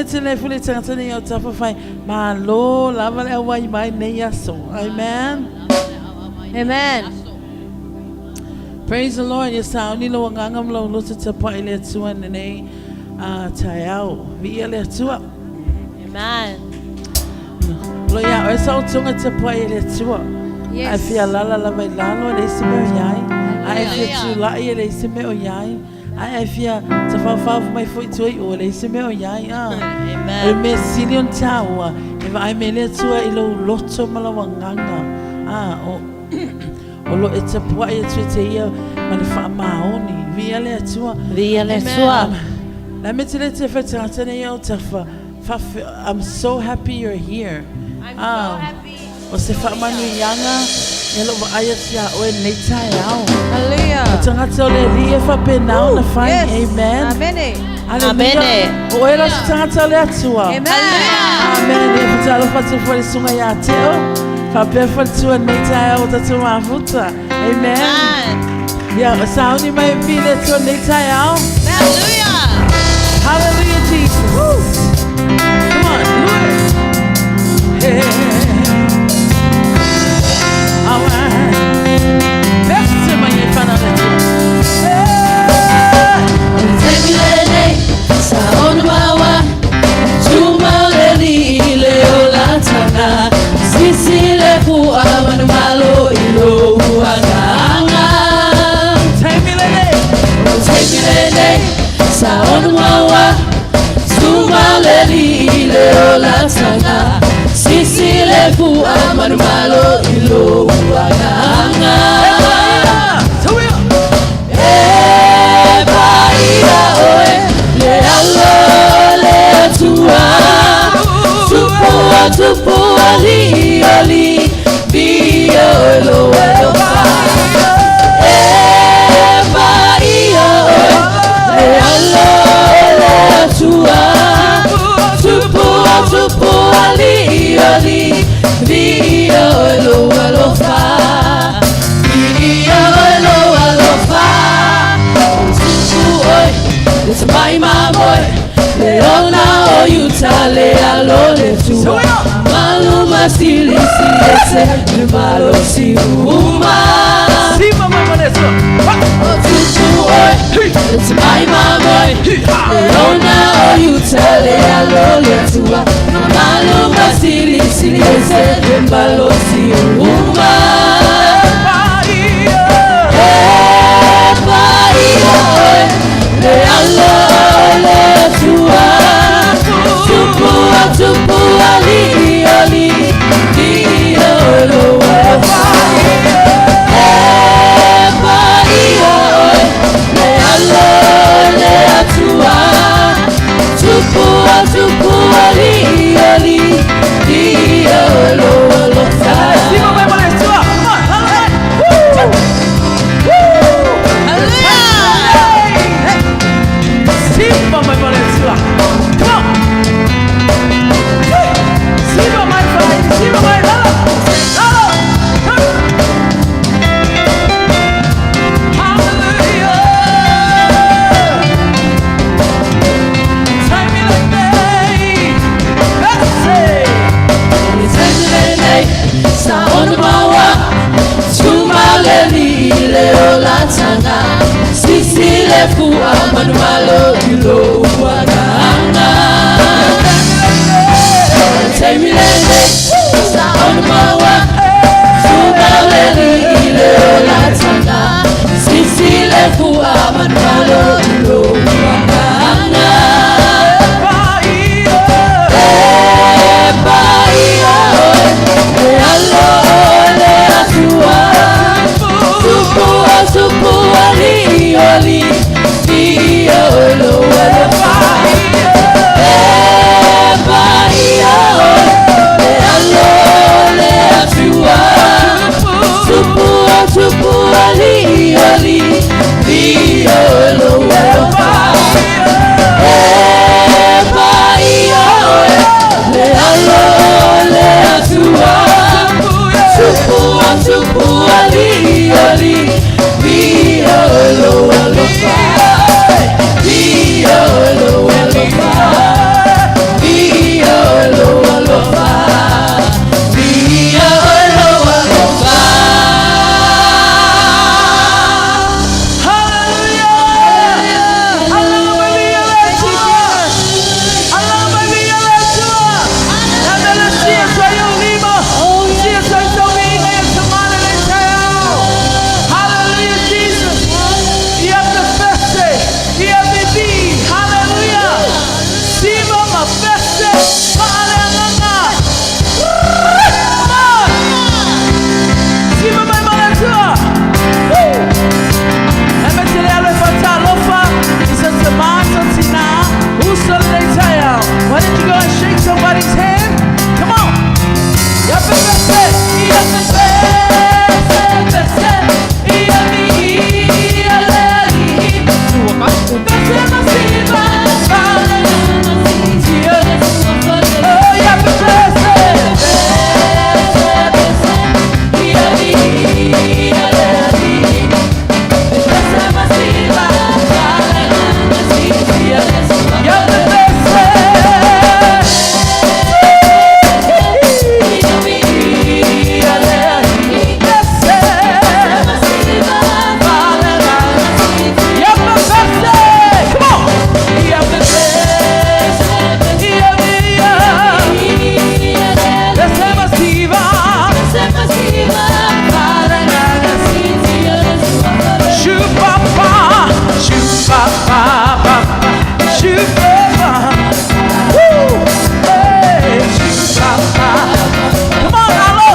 mea tele ai foi le tagata nei o tafa fai, malo lava le auai mai nei aso. Amen. Amen. Praise the Lord. Ia sauni lou agaga ma lou loto tapuai i le Atua i lenei taeao. Viia le Atua. Amen. O lo ia oe sa outoga tapuai e le Atua. Yes. A e fia alaala lava i lalo e leai se mea o i ai. A e fia tulai e leai se mea o i ai. A e fia tafaofaofo mai foi i tua i o e leai se mea o i ai. Ah. Amen. O le mea sili ona taua, e vaai mai le Atua i lou loto ma lou agaga. Ah, o o lo e tapuai atu ia te ia ma le faamaoni. Viia le Atua. Viia le Atua. La me te le te whai tangata nei au tafa. I'm so happy you're here. I'm so happy. O se faamanuiaga e lou vaai atu iā oe lenei taeao. Hallelujah. O tagata o le Alii e faapena ona fai. Yes. Amen. Amene. Hallelujah. Amene. O oe la o se tagata o le Atua. Amen. Hallelujah. Amen. E fatalofa atu foi i le susuga ia Teo. Faapea foi le tua lenei taeao o tatou mafuta. Amen. Amen. Ia, sauni mai e pili le Atua lenei taeao. Hallelujah. Hallelujah, Jesus. Come on, do it. Hey. All right. Best mai e whana le Atua. Hey. Taimi lenei, sa ona maua, tuma le alii i le olataga, sisi le fua manumalo i lou agaga. Taimi lenei. O taimi lenei, sa ona maua, tuma le alii i le olataga, sisi le fua manumalo i lou agaga. Tuia. E paia oe le alo o le Atua Tupu o tupu alii o alii Viia oe lou alofa E paia oe le alo o le Atua Tupu o tupu alii o alii Viia oe lou alofa Viia oe lou alofa Tupu oe, le tamai mamoe, le ona o Iuta le alo o le Atua. Malu ma silisili ese le malosi uma. Sima mai ma le Atua. O tupu oe, le tamai mamoe, le ona o Iuta le alo o le Atua. Malu ma silisili ese le malosi uma. Paia. E paia oe, le alo o le Atua. Tupu o tupu alii o alii, viia oe lou alofa. E paia oe, le alo o le Atua. Tupu o tupu alii o alii, viia oe lou alofa. Sima mai ma le Atua. Come on, hallelujah. Woo. Woo. Hallelujah. Hey. Sima mai ma le Atua. Come on. Hey. Sima mai fai. Sima mai lalo. Lalo. Come. Hallelujah. Taimi lenei. Let's say. Le taimi lenei, sa ona maua, tuma le alii i le olataga, sisi le fua manumalo i lou agaga. Le taimi lenei, sa ona maua, tuma le alii i le olataga, sisi le fua manumalo i lou agaga. Paia. E paia oe, le alo o le Atua. Tupu o tupu alii o alii, viia oe. Pese faaleagaga. Come on. Siva mai ma le Atua. Woo. E me te le alo e faatalofa i se tamā se tinā uso lenei taeao. Why don't you go and shake somebody's hand? Come on. Ia pepese, ia pepese, pese, ia viia le Alii. Pese masiva, oh, ia pepese. Pese, ia viia le Alii. Pese masiva, ia pepese. Ia le Alii. Pese. Ia pepese. Come on. Ia pepese. Ia via. Pese masiva. Shoo-ba-ba, shoo-ba-ba-ba, shoo-ba-ba. Woo! Hey, shoo-ba-ba. Come on, Alo.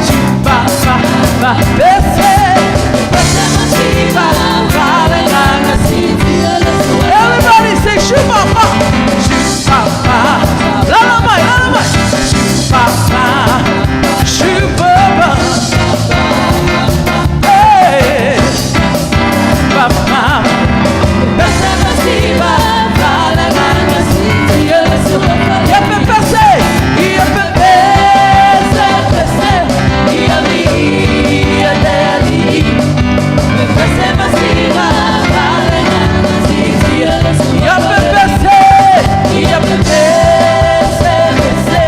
Shoo-ba-ba-ba. Pese, pese masiva, everybody say shoo-ba-ba, shoo-ba-ba. La la mai, la la mai. Shoo-ba-ba, shoo-ba-ba. Hey, ba-ba. Pese masiva, ia pepese, ia pepese, pese, ia viia le Alii. Pese masiva, ia pepese, ia pepese, pese,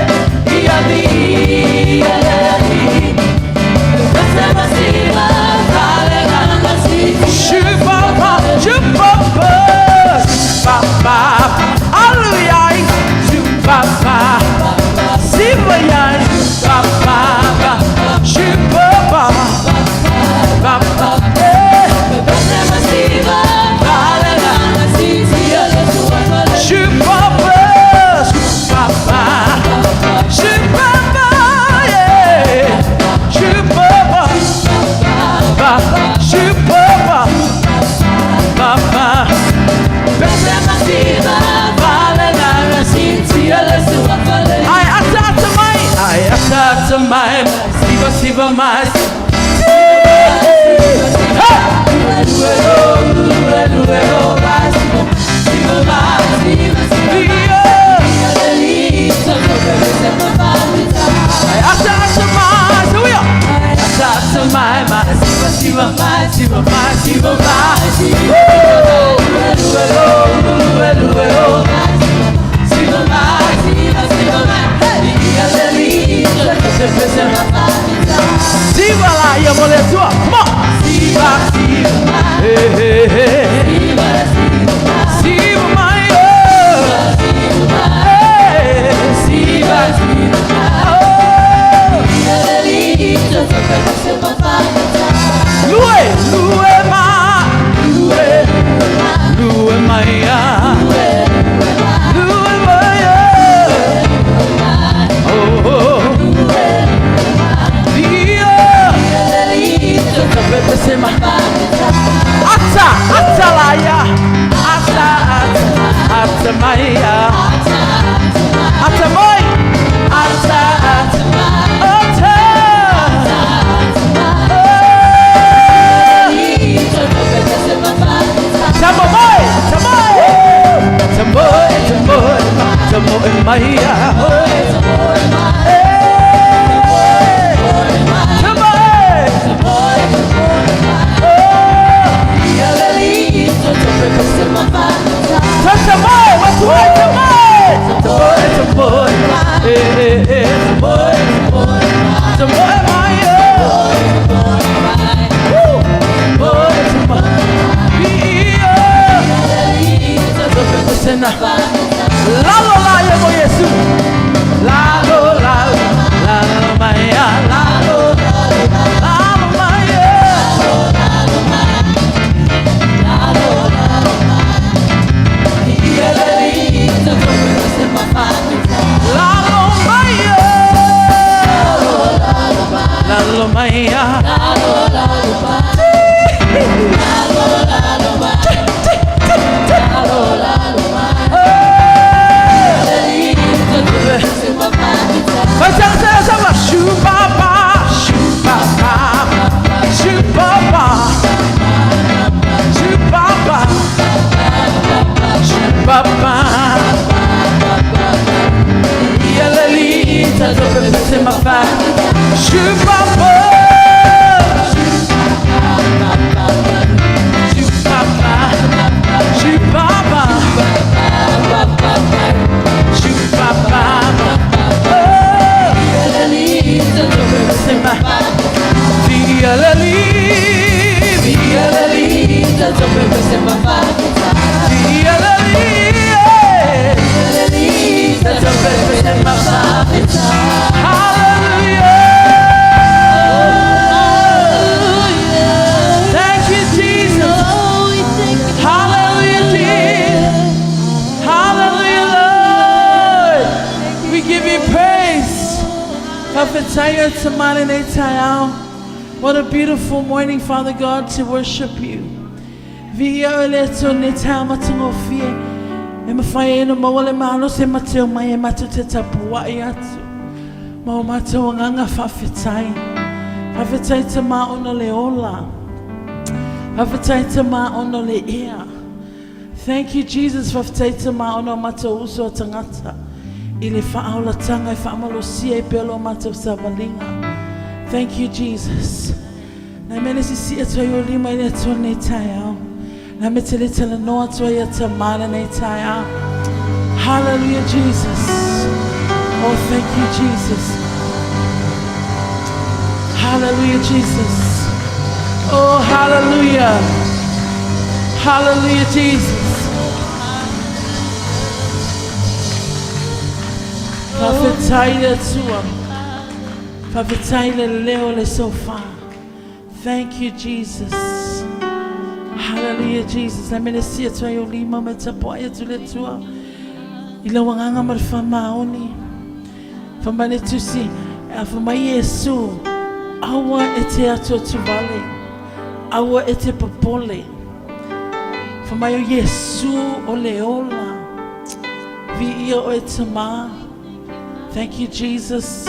ia viia le Alii. Pese masiva, shoo-ba-ba, shoo-ba-ba, shoo-ba-ba. Hallelujah, shoo-ba-ba. Siva ya, shoo-ba-ba, shoo-ba-ba, ba-ba, eh. Shoo-ba-ba, shoo-ba-ba, shoo-ba-ba, yeah. Shoo-ba-ba, ba, shoo-ba-ba, ba-ba. Pese masiva, ai, ata ata mai, ai, ata ata mai, siva siva mai. Hey! Via. Ai, ata ata mai, so we are. Ata ata mai, mai, siva siva mai, siva mai, siva mai. Woo! Lue, lue, oh. Siva mai, pese, pese. Siva la, ia mo le Atua. Come on. Siva, siva. Hey, hey, hey. Siva mai, oh. Hey, siva, oh. Lue, lue ma, lue, lue maia, lue maia. Oh, oh. Via. Pese ma. Ata, ata la ya. Ata, ata, ata maia. Ata mai. Ata, ata, ata. Oh. Tamoi, tamoi, tamoi, tamoi, tamoi maia. Hey, tamoi. Oh. Tamoi, tamoi, tamoi, tamoi, tamoi. Hey, hey, hey, tamoi, tamoi maia. Woo. Tamoi, tamoi. Ia. Sena. La lo la ya mo Yesu. La lo la. Faafetai e Tama lenei taeao. What a beautiful morning, Father God, to worship you. Viia oe le Atua i lenei taeao matagofie. E mafai ai ona maua le malosi e matou omai e matou te tapuai atu ma o matou agaga faafetai. Faafetai Tama ona o le ola. Faafetai Tama ona o le ea. Thank you Jesus faafetai Tama ona o matou uso a tagata i le faaolataga e faamalosia ai pea lo matou savaliga. Thank you Jesus. Na mea le sisi atu ai o lima i le Atua lenei taeao. Na me te le talanoa atu ai a Tama lenei taeao. Hallelujah Jesus. Oh thank you Jesus. Hallelujah Jesus. Oh hallelujah. Hallelujah Jesus. Faafetai le Atua. Faafetai le leo le sofa. Thank you Jesus. Hallelujah Jesus. Le mele sia atu ai o lima me tapuai atu le Atua. I lau agaga ma le faamaoni. Fai mai le tusi, a fai mai Iesu, aua e te atuatu vale, aua e te popole. Fai mai o Iesu o le ola. Viia oe Tama. Thank you Jesus.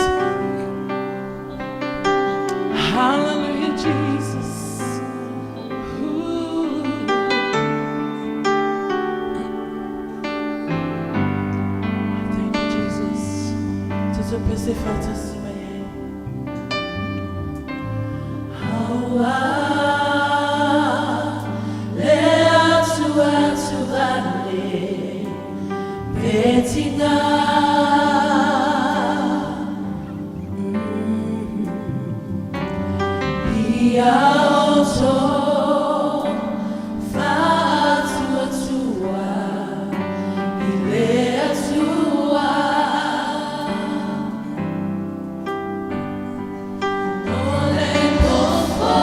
Hallelujah Jesus. Ooh. Thank you Jesus. Tutu pese faatasi mai ai. Aua le atuatu vale pe tina. Ia outou faatuatua i le Atua. O le nofo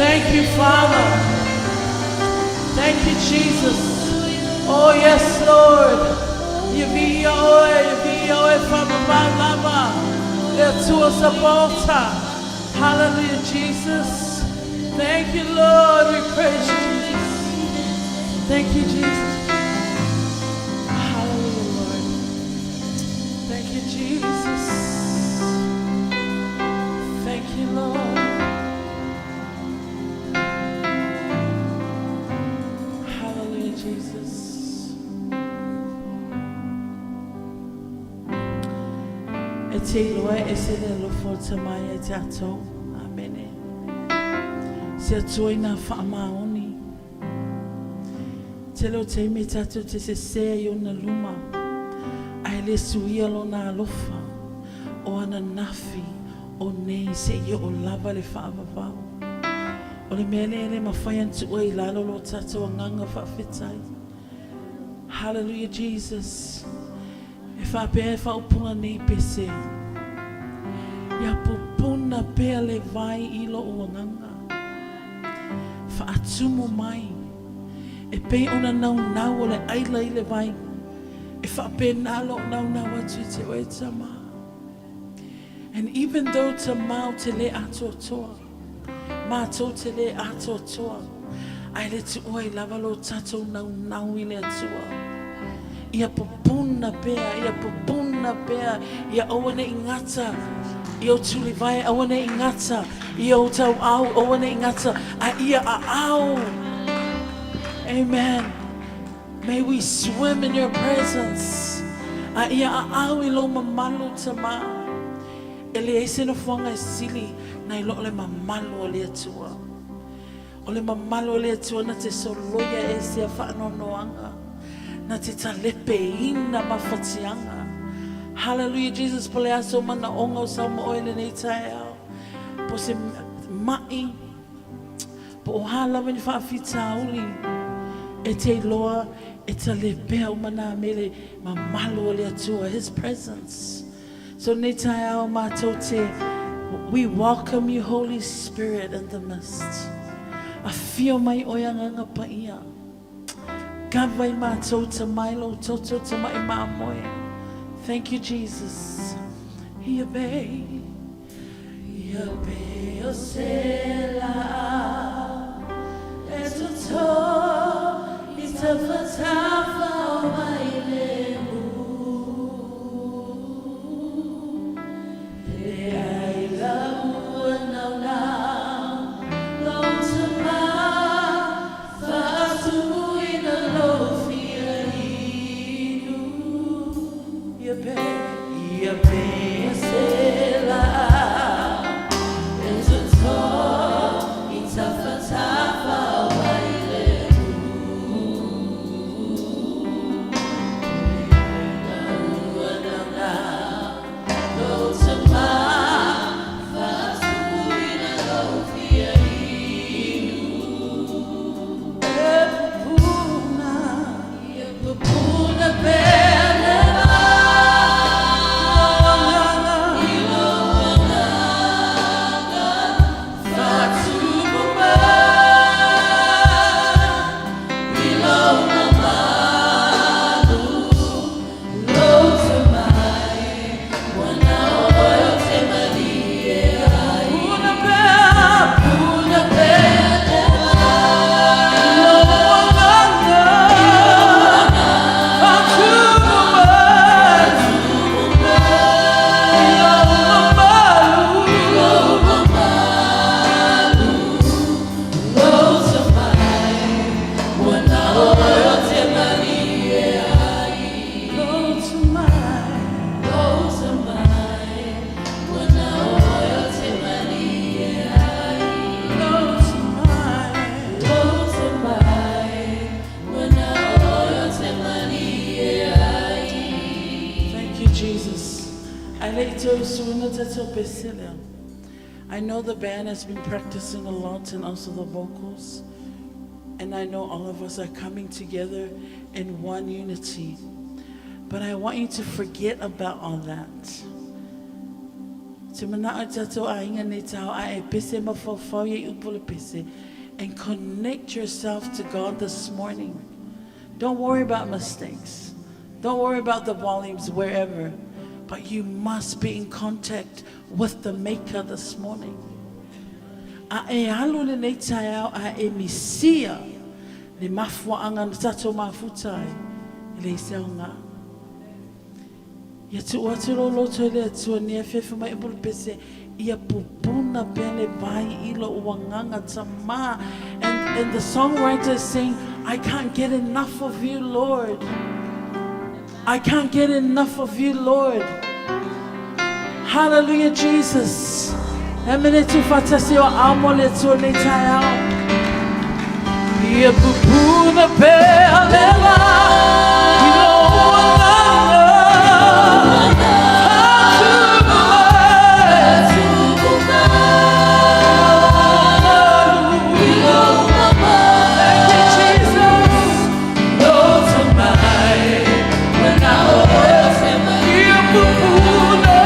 Thank you, Father. Thank you, Jesus. Oh, yes, Lord. Ia viia oe, ia viia oe, faavavau lava. Le Atua Sapaota. Hallelujah, Jesus. Thank you, Lord. We praise you, Jesus. Thank you, Jesus. Hallelujah, Lord. Thank you, Jesus. Thank you, Lord. Hallelujah, Jesus. E te iloa e ese le alofa o le Tama ia tatou. Amene. Se Atua i nā faamaoni. Tele o taimi tatou te sesē i ona luma, ae le suia lona alofa o ananafi o nei seia oo lava le faavavau. O le mea lea e le mafai ona tuua i lalo lo tatou agaga faafetai. Hallelujah Jesus. E faapea e faaupuga nei pese, Ia pupuna pea le vai i lou agaga. Faatumu mai, e pei ona naunau o le aila i le vai, e faapena lou naunau atu i te oe Tama. And even though Tama ou te le atoatoa, matou te le atoatoa, ae le tuua ai lava lo tatou naunau i le Atua. Ia pupuna pea, ia pupuna pea, ia aua ne i gata i ou tulivae, aua ne i gata i ou tauau, aua ne i gata, a ia aao. Amen. May we swim in your presence. A ia aao i lou mamalu, Tama. E leai se nofoaga e sili nai lo o le mamalu o le Atua. O le mamalu o le Atua na te soloia esea faanoanoaga, na te talepeina mafatiaga. Hallelujah Jesus, po o le a sou manaoga o saumoa oe i lenei taeao, po o se ma'i, po o a lava ni faafitauli, e te iloa e talepea uma nā mea i le mamalu o le Atua, His presence. So lenei taeao matou te, we welcome you Holy Spirit in the midst. Afio mai oe Agaga Paia. Kava i matou tamai lou toto tamai mamoe. Thank you Jesus. Ia pei, ia pei o se laau e toto i tafatafa o Vailemu. Leai lau naunau, lou tama, faatumuina lou fia inu. Ia pei, ia pei o se laau e toto i tafatafa o Vailemu. Leai lau naunau, lou tama, faatumuina lou fia inu. E pupuna, ia pupuna pea le vai i lou agaga, faatumu mai i lou mamalu, lou tamai, ua na o oe ou te malie ai. Pupuna pea, pupuna pea le vai i lou agaga, faatumu mai i lou mamalu, lou mamalu, lou tamai, ua na o oe ou te malie ai. Lou tamai, lou tamai, ua na o oe ou te malie ai. Lou tamai, lou tamai, ua na o oe ou te malie ai. Thank you, Jesus. I like to suina tatou pese lea. I know the band has been practicing a lot and also the vocals. And I know all of us are coming together in one unity. But I want you to forget about all that. Te manao i tatou aiga nei tao a e pese ma faufau ia i upu le pese and connect yourself to God this morning. Don't worry about mistakes. Don't worry about the volumes wherever. But you must be in contact with the Maker this morning. A e alu lenei taeao a e misia le mafuaaga na tatou mafuta ai, e leai se aoga. Ia tuu atu lou loto i le Atua nei afiafi mai upu le pese, ia pupuna pea le vai i lou agaga tama. And, and the songwriter is saying, I can't get enough of you, Lord. I can't get enough of you, Lord. Hallelujah, Jesus. E mene tu whatasi o amo le Atua nei taeao. Ia pupuna pea le vai i lou agaga. Thank you, Jesus. Loto mai, ia pupuna.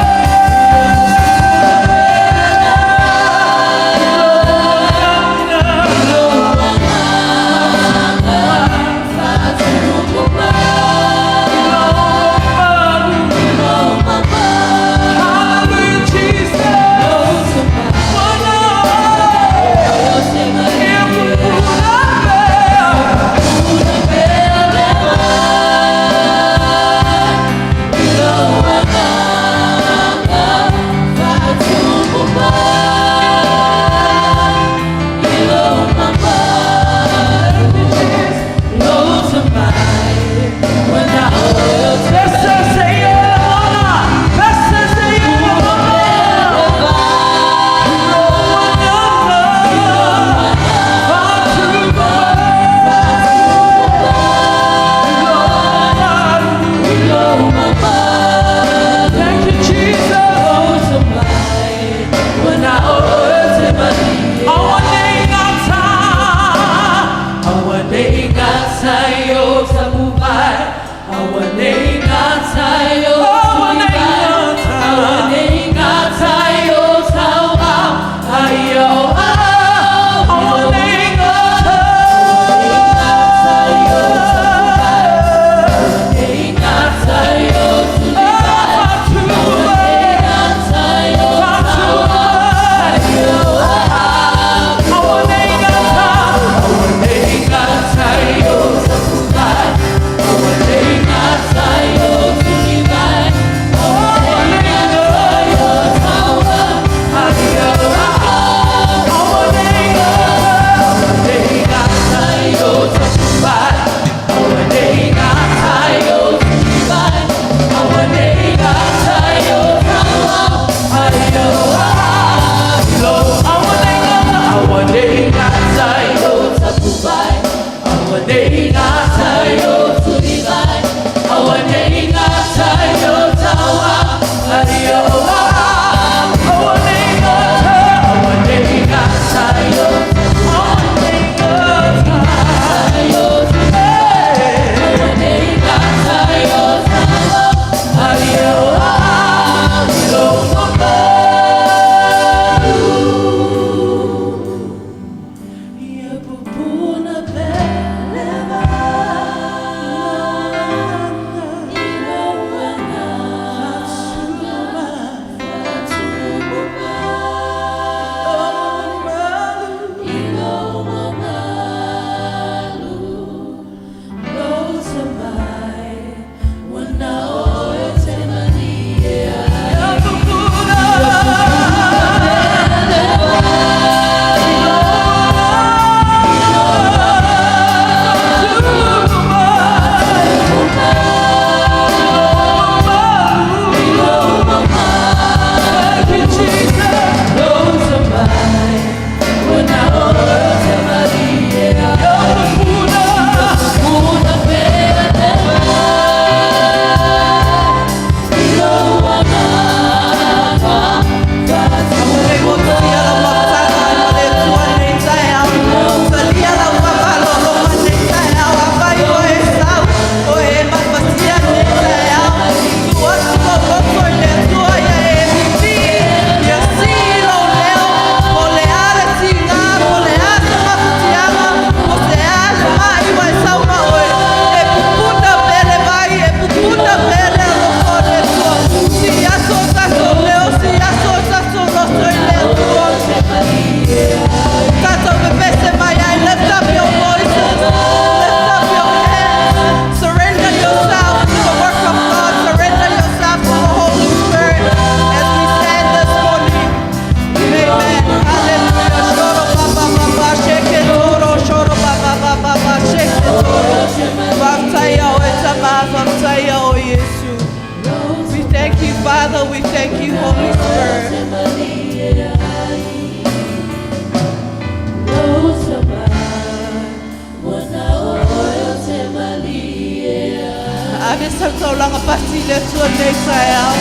Ave sau taulaga pati i le Atua i lenei taeao.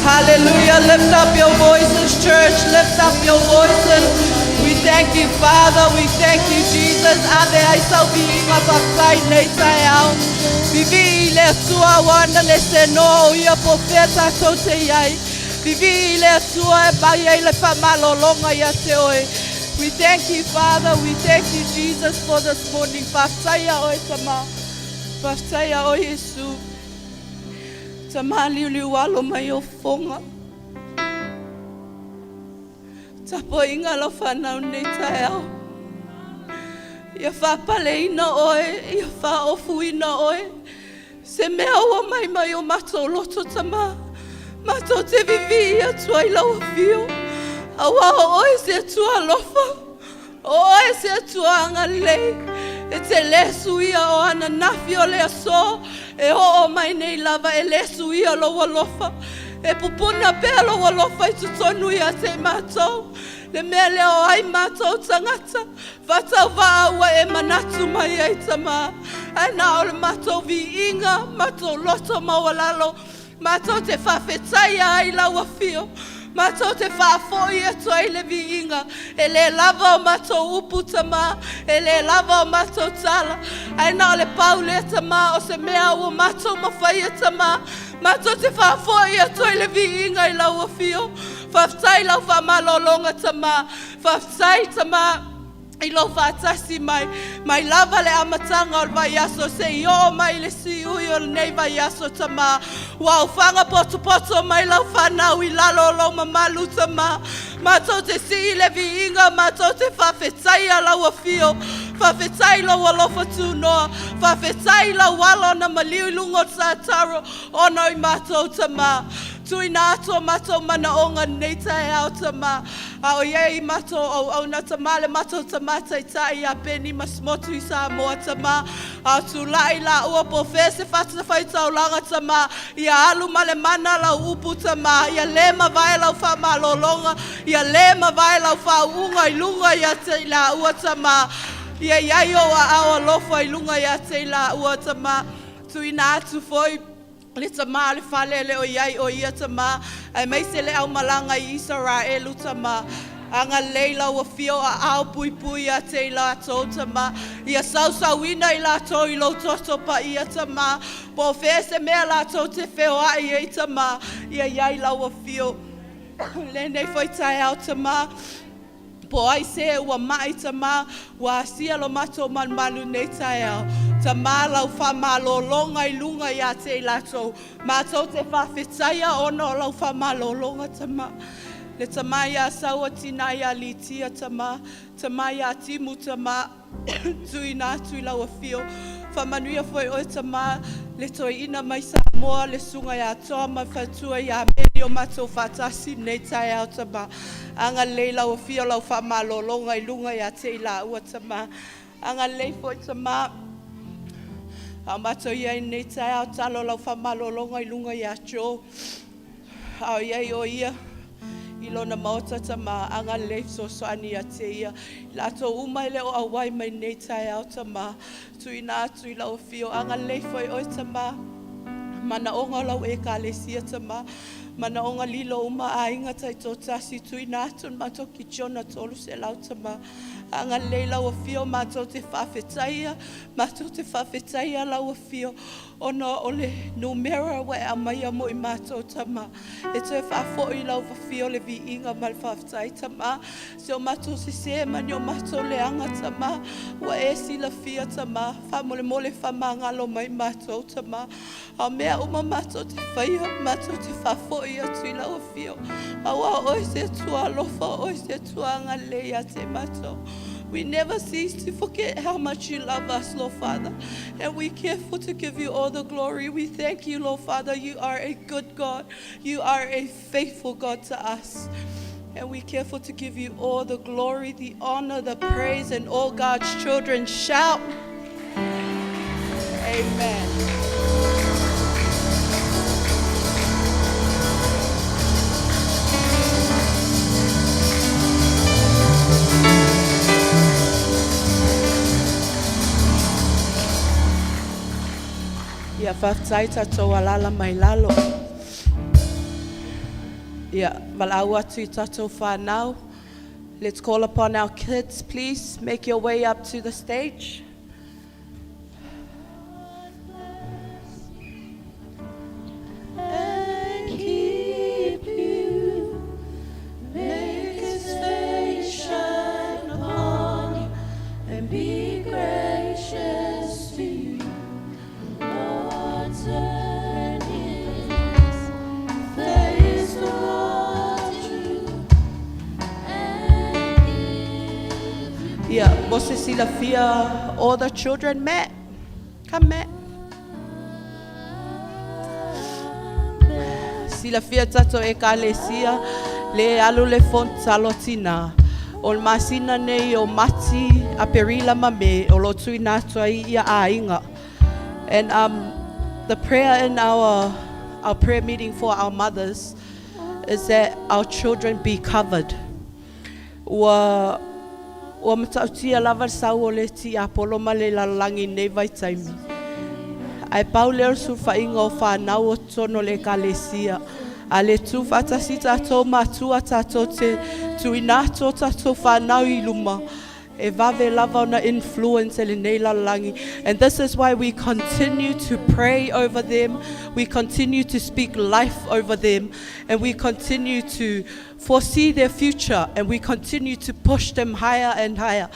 Hallelujah. Lift up your voices, church. Lift up your voices. We thank you, Father. We thank you, Jesus. Ave ai sau viiga faafetai i lenei taeao. Vivii i le Atua ua ana le senoa o ia po o fea tatou te i ai. Vivii i le Atua e mai ai le faamalologa ia te oe. We thank you, Father. We thank you, Jesus, for this morning. Faafetai ia oe, Tama. Faafetai ia oe, Iesu. Tama liuliu alo mai o fofoga. Tapuaiga lau fanau nei taeao. Ia faapaleina oe, ia faaofuina oe. Se mea ua mai mai o matou loto Tama. Matou te vivii atu ai lau afio. Aua o oe se Atua alofa. O oe se Atua agalelei. E te le suia o ananafi o le aso. E oo mai nei lava e le suia lou alofa. E pupuna pea lou alofa i totonu ia te matou. Le mea lea o ai matou tagata. Faatauvaa ua e manatu mai ai Tama. Ae na o le matou viiga, matou loto maualalo, matou te faafetaia ai lau afio. Matou te faafoi atu ai le viiga. E le lava o matou upu Tama, e le lava o matou tala. Ae na o le pau lea Tama o se mea ua matou mafaia Tama. Matou te faafoi atu ai le viiga i lau afio. Faafetai lau faamalologa Tama. Faafetai Tama i lou faatasi mai, mai lava le amataga o le vaiaso seia oo mai le siui o lenei vaiaso Tama. Ua aofaga potopoto mai lau fanau i lalo o lou mamalu Tama. Matou te sii le viiga, matou te faafetaia lau afio. Faafetai lou alofa tunoa, faafetai lau alo na maliu i luga o le sataro ona o i matou Tama. Tuuina atu o matou manaoga i lenei taeao Tama. A o i ai matou auauna Tama le matou Tama Taitai ia Peni Masimotu i Samoa Tama. A o tulai laua po o fea se fatafaitaulaga Tama, ia alu ma le mana lau upu Tama, ia le mavae lau faamalologa, ia le mavae lau faauuga i luga ia te i laua Tama. Ia i ai ou aao alofa i luga ia te i laua Tama. Tuuina atu foi le Tama o le fale e le o i ai o ia Tama, aemaise le aumalaga i Isaraelu Tama. Agalelei lau afio aao puipui ia te i latou Tama. Ia sausauina i latou i lou toto paia Tama. Po o fea se mea latou te feoai ai Tama, ia i ai lau afio. Lenei foi taeao Tama, po o ai se ua mai Tama, ua asia lo matou malumalu nei taeao. Tama lau faamalologa i luga ia te i latou. Matou te faafetaia ona o lau faamalologa Tama. Le Tama ia Saua tina ia Litia Tama, Tama ia Timu Tama, tuuina atu i lau afio. Faamanuia foi oe Tama, le toeaina mai Samoa, le susuga ia Toa ma faletua ia Meli o matou faatasi nei taeao Tama. Agalelei lau afio lau faamalologa i luga ia te i laua Tama. Agalelei foi Tama, a o matou i ai nei taeao talo lau faamalologa i luga ia Joe. A o i ai o ia i lona maota Tama, agalelei fesoasoani ia te ia. I latou uma e le o auai mai nei taeao Tama, tuuina atu i lau afio. Agalelei foi oe Tama, manaoga o lau ekalesia Tama, manaoga lilo uma aiga taitoatasi, tuuina atu le matou kitiona 300 Tama. Agalelei lau afio matou te faafetaia, matou te faafetaia lau afio ona o le numera ua e aumaia mo i matou Tama. E toe faafoi lau afio le viiga ma le faafetai Tama. Se o matou sese ma ni o matou leaga Tama, ua e silafia Tama. Faamolemole faamagalo mai matou Tama. A o mea uma matou te faia, matou te faafoi atu i lau afio. Aua o oe se Atua alofa, o oe se Atua agalelei ia te matou. We never cease to forget how much you love us, Lord Father. And we careful to give you all the glory. We thank you, Lord Father. You are a good God. You are a faithful God to us. And we careful to give you all the glory, the honor, the praise, and all God's children shout. Amen. Ia faafetai tatou alala mai lalo. Ia valaau atu i tatou whanau. Let's call upon our kids, please. Make your way up to the stage. And keep you, make his face shine upon you, and be gracious to you. Lord, turn his face toward you and give you Ia, mo se silafia, all the children, Matt. Come, Matt. Silafia tatou ekalesia le alu le fono tina. O le masina nei o Mati, Aperila ma Me, o lo tuina atu ai ia aiga. And the prayer in our prayer meeting for our mothers is that our children be covered. Ua matautia lava le sau o le tiapolo ma le lalolagi nei vaitaimi. Ae pau lea o le sulufaiga o fanau o totonu o le ekalesia. A le tu faatasi tatou matua tatou te tuuina atu o tatou fanau i luma. E vave lava ona influence e lenei lalolagi. And this is why we continue to pray over them. We continue to speak life over them. And we continue to foresee their future. And we continue to push them higher and higher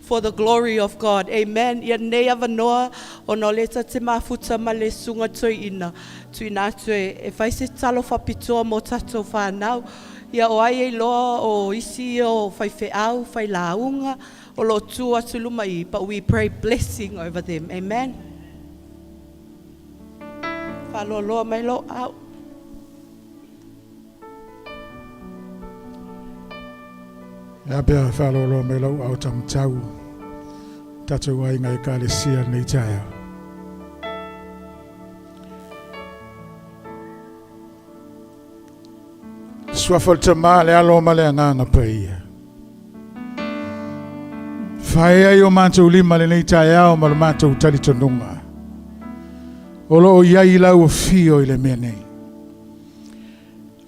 for the glory of God. Amen. Ia nei avanoa ona o le ta te mafuta ma le susuga toeaina. Tuina atu e fai se talo faapitoa mo tatou whanau. Ia o ai e loa o isi o whai wheau, whai launga, o lo tu atu luma i, but we pray blessing over them. Amen. Whaloaloa mai lo au. Ia pea whalolo me lau au tamtau. Tatou ai ngai ekalesia nei taeao. Suafa o le Tama, le Alo ma le Agaga Paia. Fae ai o matou lima lenei taeao ma le matou talitonuga. O lo o iai lau afio i le mea nei.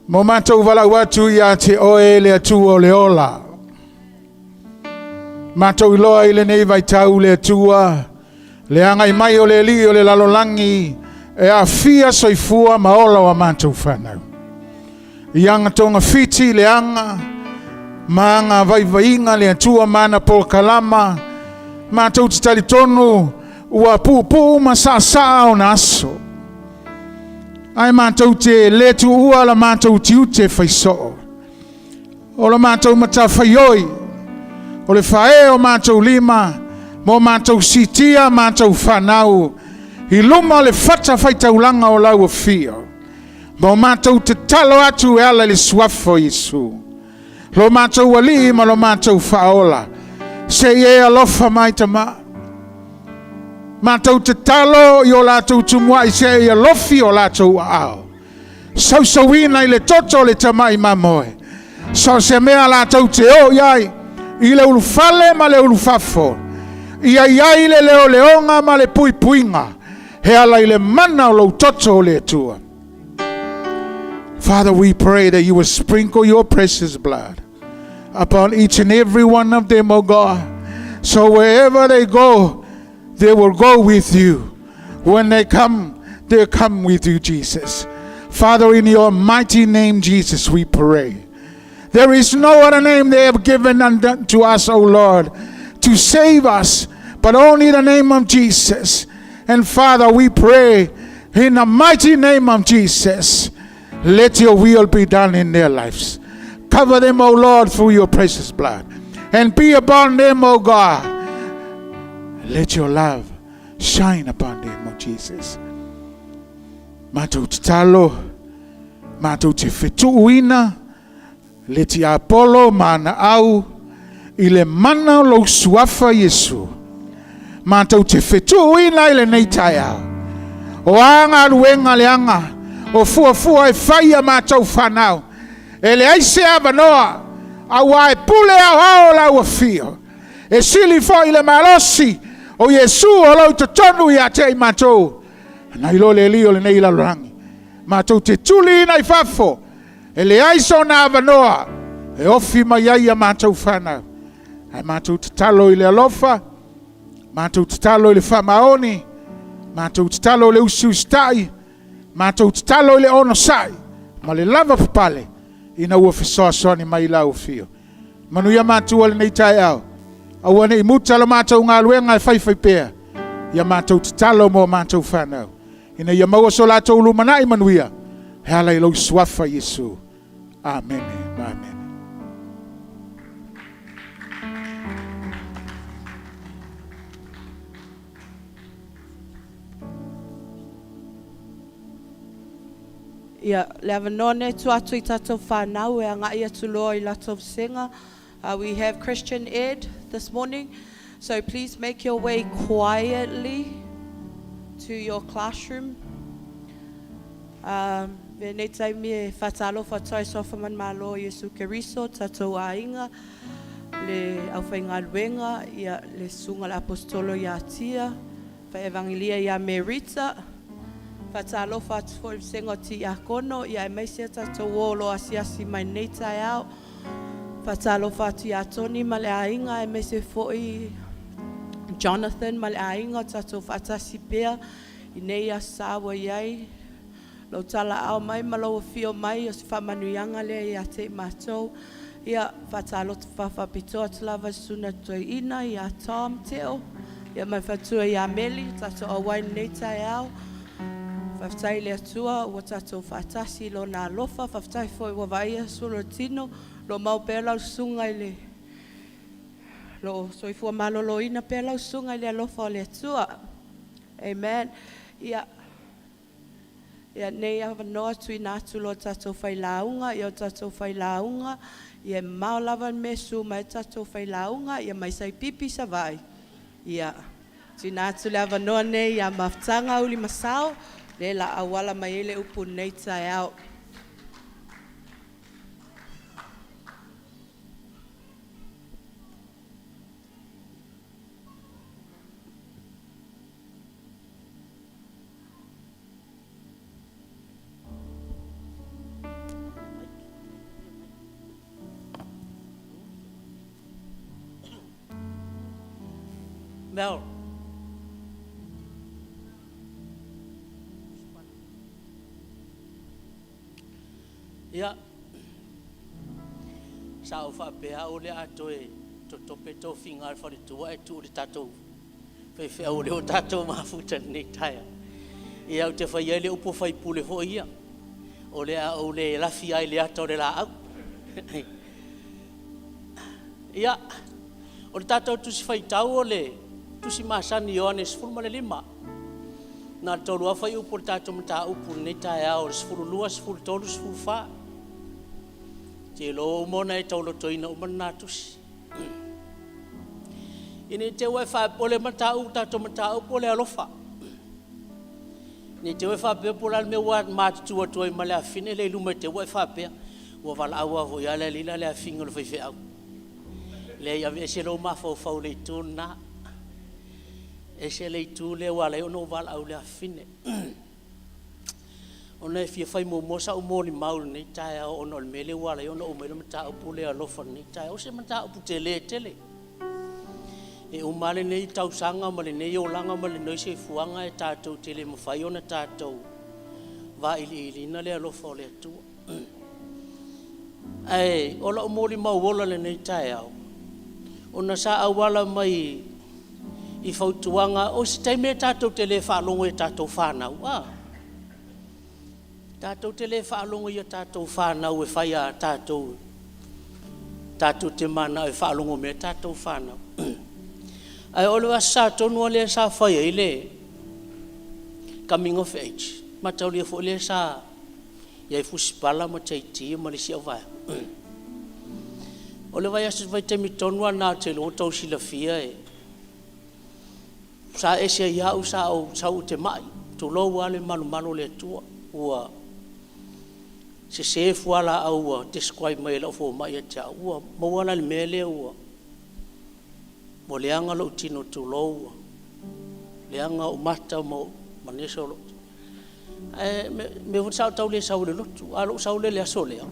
Mo matou valaau atu ia te oe le Atua o le ola. Matou iloa i lenei vaitau le Atua, le agai mai o le alii o le lalolagi e aafia soifua ma ola o a matou fanau. I aga togafiti le aga ma aga vaivaiga le Atua ma ana polokalama, matou te talitonu ua puupuu ma saasaa ona aso. Ae matou te le tuua la matou tiute faisoo. O la matou matafaioi, o le fae o matou lima, mo matou sitia matou fanau, i luma o le fata faitaulaga o lau afio. Mo matou tatalo atu e ala i le suafa o Iesu. Lo matou alii ma lo matou faaola. Se i e alofa mai tama. Matou tatalo i o latou tumuai se i alofi o latou aao. Sausauina i le toto o le tamai mamoe. So se mea latou te o i ai, i le ulufale ma le ulufafo. Ia i ai le leoleoga ma le puipuiga. He ala i le mana o lou toto o le Atua. Father, we pray that you will sprinkle your precious blood upon each and every one of them, oh God. So wherever they go, they will go with you. When they come, they come with you, Jesus. Father, in your mighty name, Jesus, we pray. There is no other name they have given unto us, O Lord, to save us, but only the name of Jesus. And Father, we pray in the mighty name of Jesus, let your will be done in their lives. Cover them, O Lord, through your precious blood. And be upon them, O God. Let your love shine upon them, O Jesus. Matou tatalo, matou te fetuuina, le tiapolo ma ana au, i le mana o lou suafa Iesu. Matou te fetuuina i lenei taeao. O a galuega leaga, o fuafua e fai a matou fanau. E leai se avanoa, auā e pule aoao lau afio. E sili foi le malosi o Iesu o lo o i totonu ia te i matou. Ana iloa le alii o lenei lalolagi. Matou te tuliina i fafo, e leai sona avanoa e ofi mai ai a matou fanau. Ae matou tatalo i le alofa, matou tatalo i le faamaoni, matou tatalo i le usiusitai, matou tatalo i le onosai ma le lavapapale ina ua fesoasoani mai lau afio. Manuia matua lenei taeao. Aua ne i muta la matou galuega e faifaipea, ia matou tatalo mo a matou fanau, ina ia maua so latou lumanai manuia e ala i lou suafa Iesu. Amene ma amene. Ia, le avanoa nei tuu atu i tatou whānau e agai atu loa i latou vasega. We have Christian Ed this morning, so please make your way quietly to your classroom. Venei taimi e whātalofa atu ai soafa manumalo Iesu Keriso, tatou aiga, le aufaigaluega, ia le susuga le apostolo ia Tia, whaevangelia ia Merita, whātalofa atu foi le vasega o tiakono, ia aemaise tatou o lo asiasi mai nei taeao. Whātalofa atu ia Tony ma le aiga, aemaise foi Jonathan ma le aiga o tatou whaatasi pea i nei aso ua i ai. Lou talaau mai ma lou afio mai o se faamanuiaga lea ia te i matou. Ia, whātalofa whapitoa atu lava suna toeaina ia Tom Teo, ia mai fatua ia Meli, tatou auai nei taeao. Faafetai le Atua ua tatou faatasi i lona alofa, faafetai foi ua vaaia sulu o tino, lo mau pea lau susuga i le lo soifua maloloina pea lau susuga i le alofa o le Atua. Amen. Ia, ia nei avanoa tuuina atu lo tatou failauga, ia o tatou failauga, ia mao lava le mea su mai tatou failauga, ia mai sai pipi Savaii. Ia, tuuina atu le avanoa nei ia Mafutaga Uli Masao, le la auala mai ai le upu nei taeao. Mel. Ia, sa ou faapea au le a toe totope tofiga a le faletua e tuu le tatou faifeau o lea ua tatou mafuta lenei taeao. Ia, ou te fai ai le upu faipule foi ia, o le a ou le lafi ai le ata o le laau. Ia, o le tatou tusi faitau o le tusi masani Ioane 15. Na le tolu lava fuaiupu o le tatou mataupu i lenei taeao o le 12, 13, 14. Te iloa ua uma ona e taulotona uma lena tusi. Ina i te ua e o le mataupu, tatou mataupu o le alofa. Ne i te i ua e faapea po o le a le mea ua matutu atu ai ma le afafine lea i luma i te i ua e faapea, ua valaau lava foi le alii la le afafine o le faifeau. Leai, aveese lou mafaufau i le itu lena. Ese le itu lea ua ala ai ona ou valaau i le afafine. Ona e fia fai muamua sau molimau i lenei taeao ona o le mea lea ua ala ai ona oo mai le mataupu lea alofa i lenei taeao. O se mataupu tele tele. E uma lava lenei tausaga ma lenei olaga ma lenei soifuaga e tatou te le mafai ona tatou vailiiliina le alofa o le Atua. Ae o lau molimau ola lenei taeao, ona sa auala mai i fautuaga, o se taimi e tatou te le faalogo i tatou fanau, a? Tatou te le faalogo i a tatou fanau e fai a tatou, tatou te manao e faalogo mai tatou fanau. Ae o le aso sa tonu lea sa fai ai le coming of age, mataulia foi lea sa i ai fusipala ma JT ma le isi au vaega. O le vaiaso vaitaimi tonu lava lena ou te iloa ua outou silafia e sa ese ai au sa ou sau ou te mai, tulou lava le malumalu o le Atua, ua sese fualaau ua describe mai e lau fomai ia te au, ua maua la le mea lea ua leaga lou tino tulou, ua leaga ou mata ma nisi o lou. Ae mea foi sa ou tau le sau i le lotu, a o lou sau lea i le aso lea,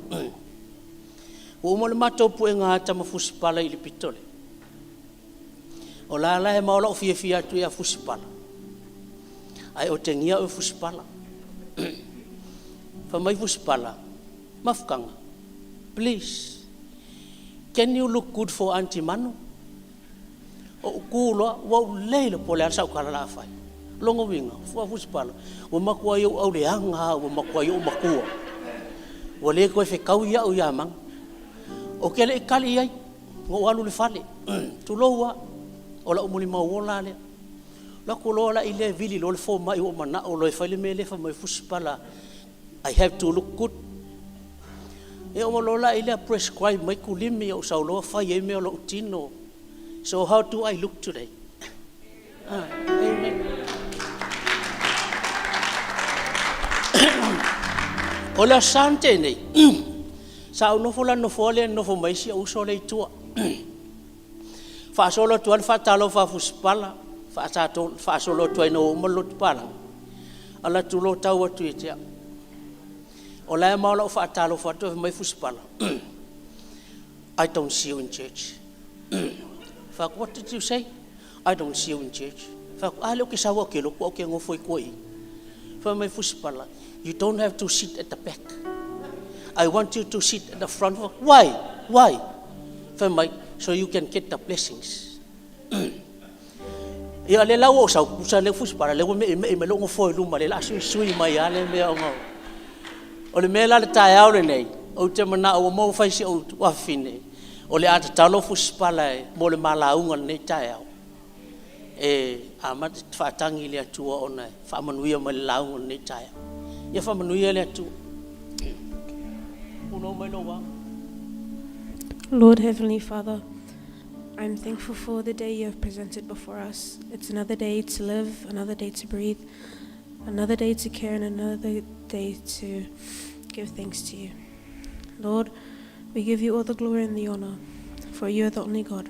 ua uma le matou puega ata ma fusipala i le pito lea. O la la e mao lou fiafia atu ia fusipala, ae otegia au e fusipala. Fai mai fusipala, Mafutaga, please, can you look good for Aunty Manu? Ou tu loa, ua ou le iloa po o le a sau tala o le a fai. O lona uiga, fua fusipala, ua matuai ou auleaga lava ua matuai ou matua. Ua le toe fetaui au ia Manu. Ou te le i tali i ai, na ou alu i le fale, tulou lava, o lau molimau ola lava lea. Alu atu loa la i lea vili loa le fomai ua ou manao loa e fai le mea lea fai mai fusipala I have to look good. Ia oo loa la i lea prescribe mai kulimi ou sau loa fai ai mea o lou tino. So how do I look today? Ah, amen. O le Aso Sa na tea nei, sa ou nofo la i le nofoa lea na nofo mai ai si ou uso lea i tua. Faasolo atu ai le faatalofa a Fusipala, faasolo atu ai ina ua uma le lotu palagi, alu atu loa tau atu ia te au. O la e mao lau faatalofa atu ae fai mai Fusipala, I don't see you in church. Fai atu, what did you say? I don't see you in church. Fai atu, a lea ou te sau au ou te lotu ae ou te nofo i tua i i. Fai mai Fusipala, you don't have to sit at the back. I want you to sit at the front. Why? Why? Fai mai, so you can get the blessings. Ia lea la ua ou sau, pusa lea fusipala, lea ua meimei mai lou nofoa i luma, lea o le a suisui mai lava le mea ona o le mea la le taeao lenei, ou te manao ua maua fai si ou afafine, o le a tatalo fusipala e mo le ma lauga i lenei taeao, e amata faatagi i le Atua ona e faamanuia mai le lauga i lenei taeao. Ia faamanuia le Atua. Punou mai lou ao. Lord Heavenly Father, I'm thankful for the day you have presented before us. It's another day to live, another day to breathe, another day to care, and another day to give thanks to you. Lord, we give you all the glory and the honor, for you are the only God.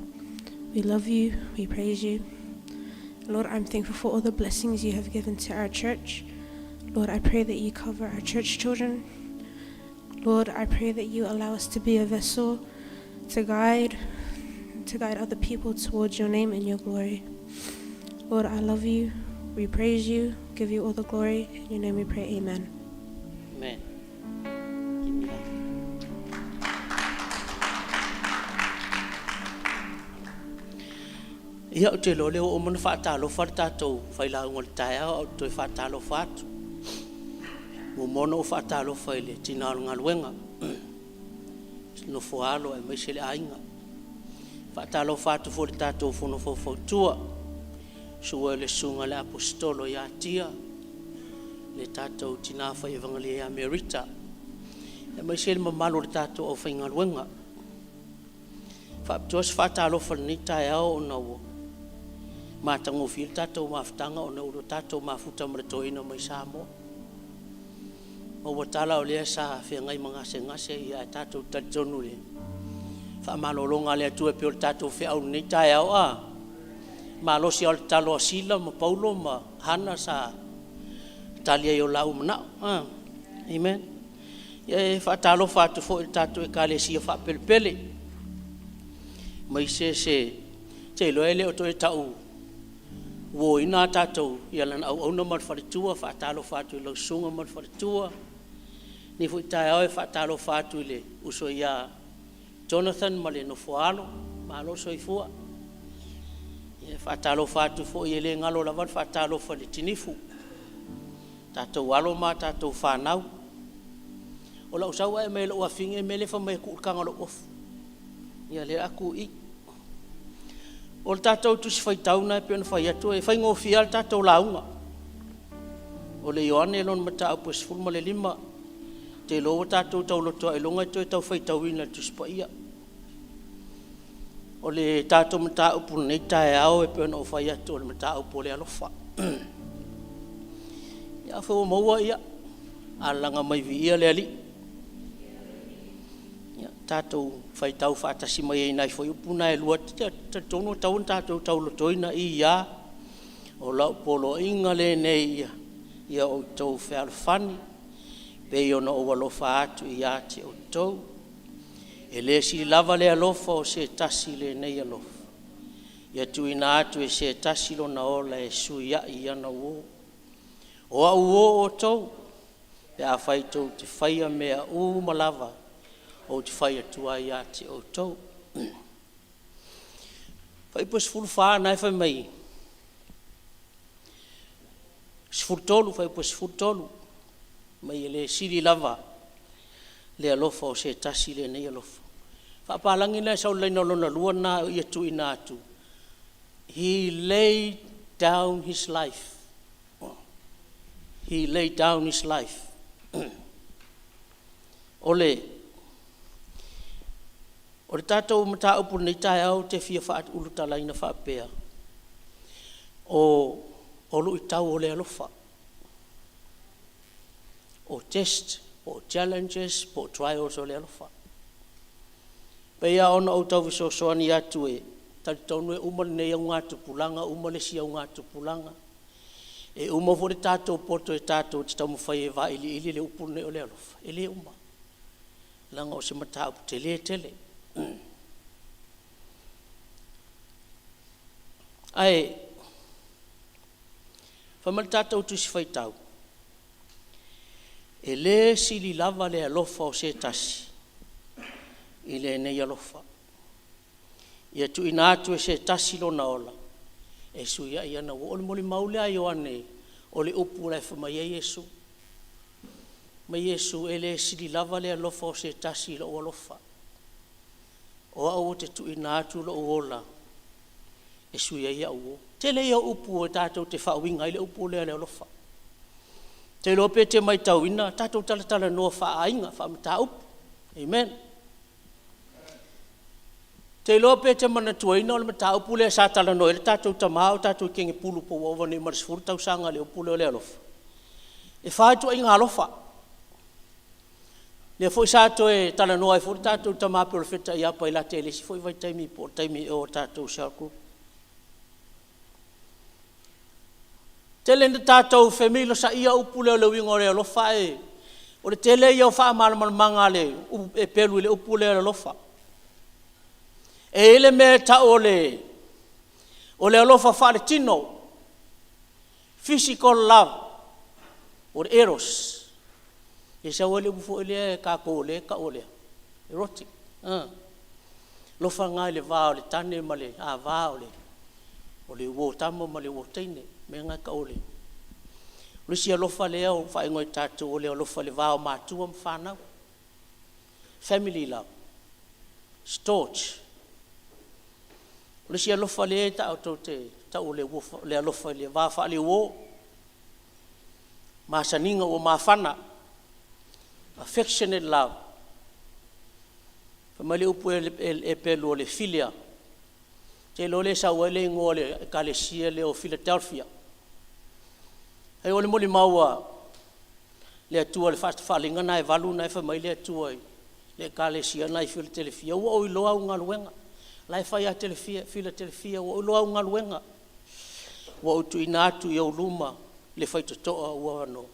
We love you, we praise you. Lord, I'm thankful for all the blessings you have given to our church. Lord, I pray that you cover our church children. Lord, I pray that you allow us to be a vessel to guide to guide other people towards your name and your glory. Lord, I love you. We praise you, give you all the glory. In your name we pray, amen. Amen. Give me that. Ia, ou te iloa o lea ua uma ona faatalofa le tatou failauga o le taeao, ae ou te toe faatalofa atu. Muamua ona ou faatalofa i le tina o le galuega, le nofo a alo aemaise le aiga. Faatalofa atu foi i le tatou Fono Faufautua, susu ai le Susuga i le Aposetolo ia Tia, le tatou tina fai evagelia ia Merita, aemaise le mamalu o le tatou aufaigaluega. Faapitoa se faatalofa i lenei taeao ona ua matagofie le tatou mafutaga ona ua tatou mafuta ma le toeaina mai Samoa. Ma ua tala o lea sa feagai ma gasegase ia ae tatou talitonu i le faamalologa a le Atua e pei o le tatou feau i lenei taeao a malosi lava o le tatalo a Sila ma Paulo ma Hana sa tali ai i o laua manao. Amen. Ia e faatalofa atu foi i le tatou Ekalesia faapelepele, aemaise se te iloa e le o toe tau uoina a tatou ia lana auauna ma le faletua. Faatalofa atu i lau susuga ma le faletua. Lenei foi taeao e faatalofa atu i le uso ia Jonathan ma le nofoaalo, malo le soifua. Ia e faatalofa atu foi, e le galo lava le faatalofa i le tinifu, tatou alo ma tatou fanau. O lau sau ae mai lou afine mea lea fai mai e tuu le taga o lou ofu. Ia lea a tuu i. O le tatou tusi faitau na e pei ona fai atu e faigofie lava le tatou lauga. O le Ioane lona mataupu e 15, te iloa ua tatou tauloto ailoga e toe tau faitauina i le Tusi Paia. O le tatou mataupu i lenei taeao e pei ona ou fai atu o le mataupu o le alofa. Ia afai ua maua, ia, alalaga mai viia le Alii. Ia, tatou faitau faatasi mai ai i nai fuaiupu na e lua, talitonu e tatau ona tatou taulotoina, i ia, o lau poloaiga lenei ia Ia outou fealofani, pei ona ou alofa atu ia te outou. E le sili lava le alofa o se tasi i lenei alofa. Ia tuuina atu e se tasi lona ola e sui ai ana uō. O au uō outou, pe afai tou te faia mea uma lava ou te fai atu ai ia te outou. Fuaiupu 14 na e fai mai, 13, fuaiupu 13, mai e le sili lava le alofa o se tasi i lenei alofa. Faapalagi na e sau le laina lona lua na ia tuuina atu. He laid down his life. He laid down his life. O le tatou mataupu lenei taeao ou te fia faaulutalaina faapea, o luitau o le alofa, o test, po o challenges, po o trials o le alofa. E pei lava ona ou tau fesoasoani atu e talitonu e uma lenei augatupulaga uma le isi augatupulaga, e uma foi le tatou poto e tatou te taumafai e vailiili le upu lenei o le alofa, e le uma, leaga o se mataupu tele tele. Ae fai mai le tatou Tusi Faitau, e le sili lava le alofa o se tasi i lenei alofa. Ia tuuina atu e se tasi lona ola e sui ai ana uō. O le molimau lea a Ioane o le upu la e fai mai ai Iesu. Fai mai Iesu, e le sili lava le alofa o se tasi i lou alofa. O au ou te tuuina atu lou ola e sui ai au uō. Tele ia o upu e tatou te faauiga ai le upu lea o le alofa. Ou te iloa pe te matauina, tatou talatalanoa faa-aiga, faa-mataupu. Amen. Ou te iloa pe te manatuaina o le mataupu lea sa talanoa ai le tatou tama a o tatou i Kegepulu po ua ova nei ma le 10 tausaga i le upu lea o le alofa. E fa ituaiga alofa. Lea foi sa toe talanoa ai foi le tatou tama Perofeta ia Pailate i le isi foi vaitaimi po o le taimi ea o tatou cell group. Tele ina tatou femilosaia upu lea o le uiga o le alofa, ae o le tele ia o faamalamalamaga a le pelu i le upu lea o le alofa. E i ai le mea e tau o le alofa faaletino, physical love, o le eros. E sau ai le upu foi lea tatou o lea e tau o le erotic. Alofa lena i le va o le tane ma le ava, o le uo tama ma le uo teine, mea na e tau o le... O le isi alofa lea ua faaigoa e tatou o le alofa i le va o matua ma fanau, family love, storge. O le isi alofa lea e tatou te tau o le alofa i le va faale-uo, masaniga ua mafana, affectionate love. Fai mai le upu e pelu o le philia, te iloa lea e sau ai le igoa o le ekalesia lea o Philadelphia. Ai o le molimau a le Atua i le faafaalinga na e 8 na e fai mai le Atua i le ekalesia na i Filadelefia, ua ou iloa au galuega. La e fai ia Filadelefia, ua ou iloa au galuega. Ua ou tuuina atu i ou luma le faitotoa ua ano.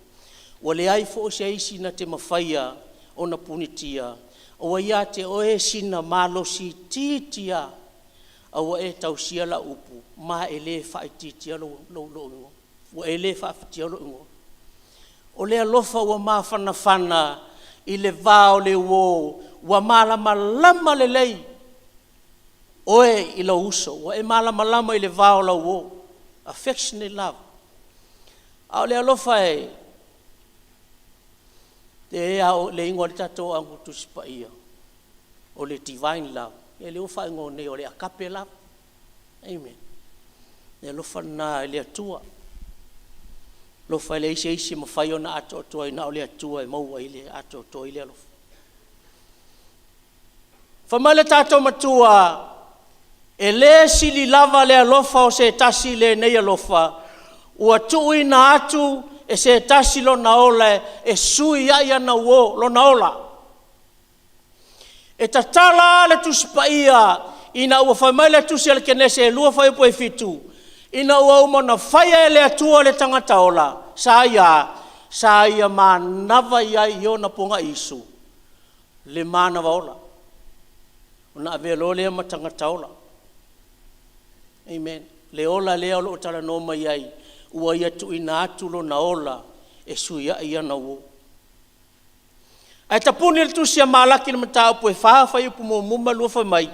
Ua leai foi se isi na te mafaia ona punitia, ua ia te oe sina malosi itiiti lava, a ua e tausia lau upu, ma e le faaitiitia lou igoa. Ua e le faafitia lou igoa. O le alofa ua mafanafana i le va o le uo, ua malamalama lelei oe i lou uso, ua e malamalama i le va o lau uo. Affectionate love. A o le alofa e le igoa o le tatou Aoga Tusi Paia, o le divine love, ia lea ua faaigoa nei o le agape love. Amen. Le alofa lena i le Atua. Alofa e leai se isi e mafai ona atoatoa na o le Atua e maua ai le atoatoa i le alofa. Fai mai le tatou matua, e le sili lava le alofa o se tasi i lenei alofa, ua tuuina atu e se tasi lona ola e sui ai ana uo, lona ola. E tatala le Tusi Paia ina ua fai mai le tusi a le Kenese 2 fuaiupu e 7, ina ua uma ona faia e le Atua le tagata ola, Sa ia sa ia manava i ai i ona pogaiisu le manava ola. Ona avea loa lea ma tagata ola. Amen. Le ola lea o lo o talanoa mai ai, ua ia tuuina atu lona ola e suiai ana uō. Ae tapuni le tusi a Malaki i le mataupu e 4 fuaiupu muamua ma lua fai mai,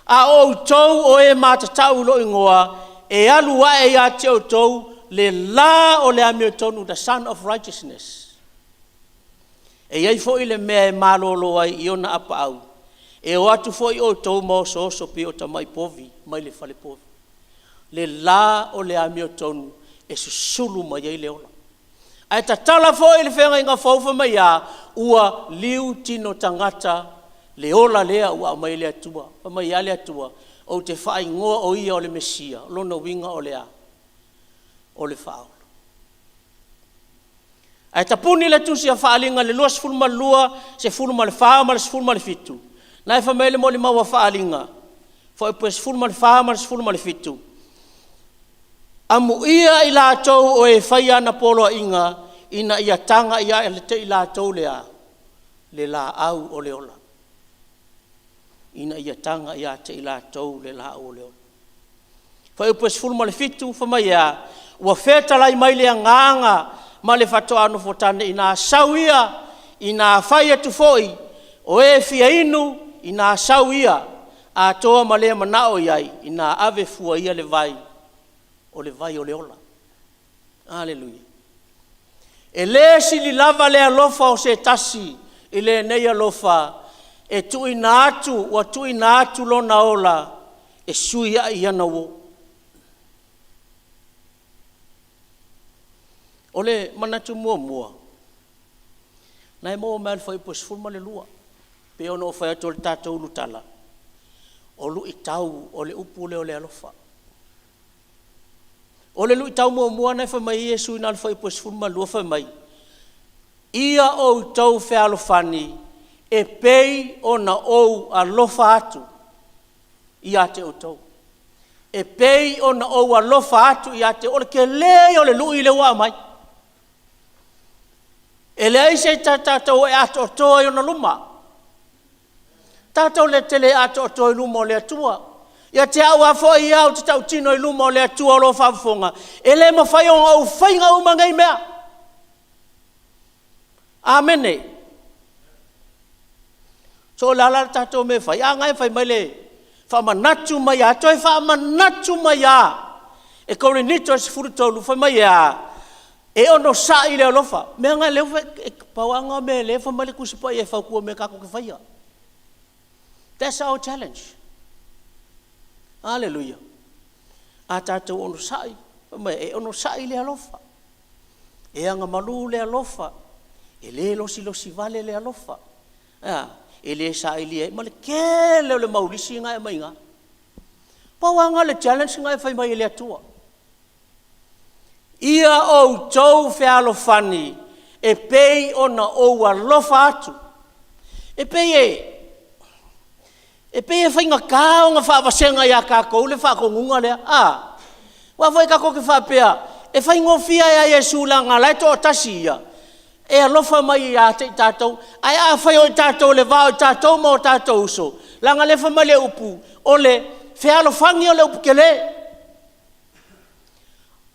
A o outou o e matatau i lou igoa, e alu ae ia te outou le la o le amiotonu, the sun of righteousness. E i ai foi le mea e malolo ai i ona apaau, e o atu foi outou ma osooso pei o tamai povi mai le fale povi. Le la o le amiotonu e susulu mai ai le ola. Ae tatala foi le feagaiga fou fai mai a, ua liu tino tagata le ola lea ua aumai e le Atua. Fai mai a le Atua, ou te faaigoa o ia o le Mesia, o lona uiga o le a? O le Faaola. Ae tapuni le tusi a Faaaliga i le 22, 14 ma le 17, na e fai mai ai le molimau a Faaaliga, fuaiupu e 14 ma le 17, Amuia i latou o e faia ana poloaiga ina ia taga ia te i latou le a? Le laau o le ola. Ina ia taga ia te i latou le laau o le ola. Fuaiupu e 17, fai mai e a? Ua fetalai mai le Agaga ma le faatoa nofotane ina sau ia, ina fai atu foi, o e fia inu, ina sau ia, atoa ma le manao i ai, ina ave fua ia le vai, o le vai o le ola. Aleluia. E le sili lava le alofa o se tasi i lenei alofa e tuuina atu, ua tuuina atu lona ola e sui ai ana uo. O le manatu muamua, na e maua mai lava i le fuaiupu e 12, pei ona ou fai atu o le tatou ulutala, o luitau o le upu lea o le alofa. O le luitau muamua lena e fai mai ai Iesu i na i le fuaiupu e 12 fai mai, Ia outou fealofani e pei ona ou alofa atu ia te outou. E pei ona ou alofa atu ia te outou. O le tele ia o le lui lea ua aumai. E leai se tatou e atoatoa i ona luma. Tatou te le atoatoa i luma o le Atua. Ia te au lava foi ia ou te tautino i luma o le Atua o lo o faafofoga, e le mafai ona ou faia uma nei mea. Amene. So o le a la le tatou mea e fai? A na e fai mai le faamanatu mai lava, toe faamanatu mai lava e Korinito e 13, fai mai e a? E onosai le alofa. Mea na lea ua fai, pau lava na o mea lea e fai mai le Tusi Paia e fautua mai tatou te faia. That's our challenge. Aleluia. A tatou onosai, fai mai e onosai le alofa. E agamalu le alofa. E le losilosi vale le alofa. E a? E le sailia ai. Ma le tele o le mau lisi na e aumai i ina. Pau lava na o le challenge na e fai mai e le Atua. Ia outou fealofani e pei ona ou alofa atu. E pei e, e pei e faigata ona faavasega ia tatou le faatonuga lea, a? Aua foi tatou te faapea, e faigofie lava ia Iesu leaga o la e toatasi ia, e alofa mai ia te i tatou. Ae afai o i tatou o le va o i tatou ma o tatou uso, leaga o lea e fai mai le upu, o le fealofani o le upu tele.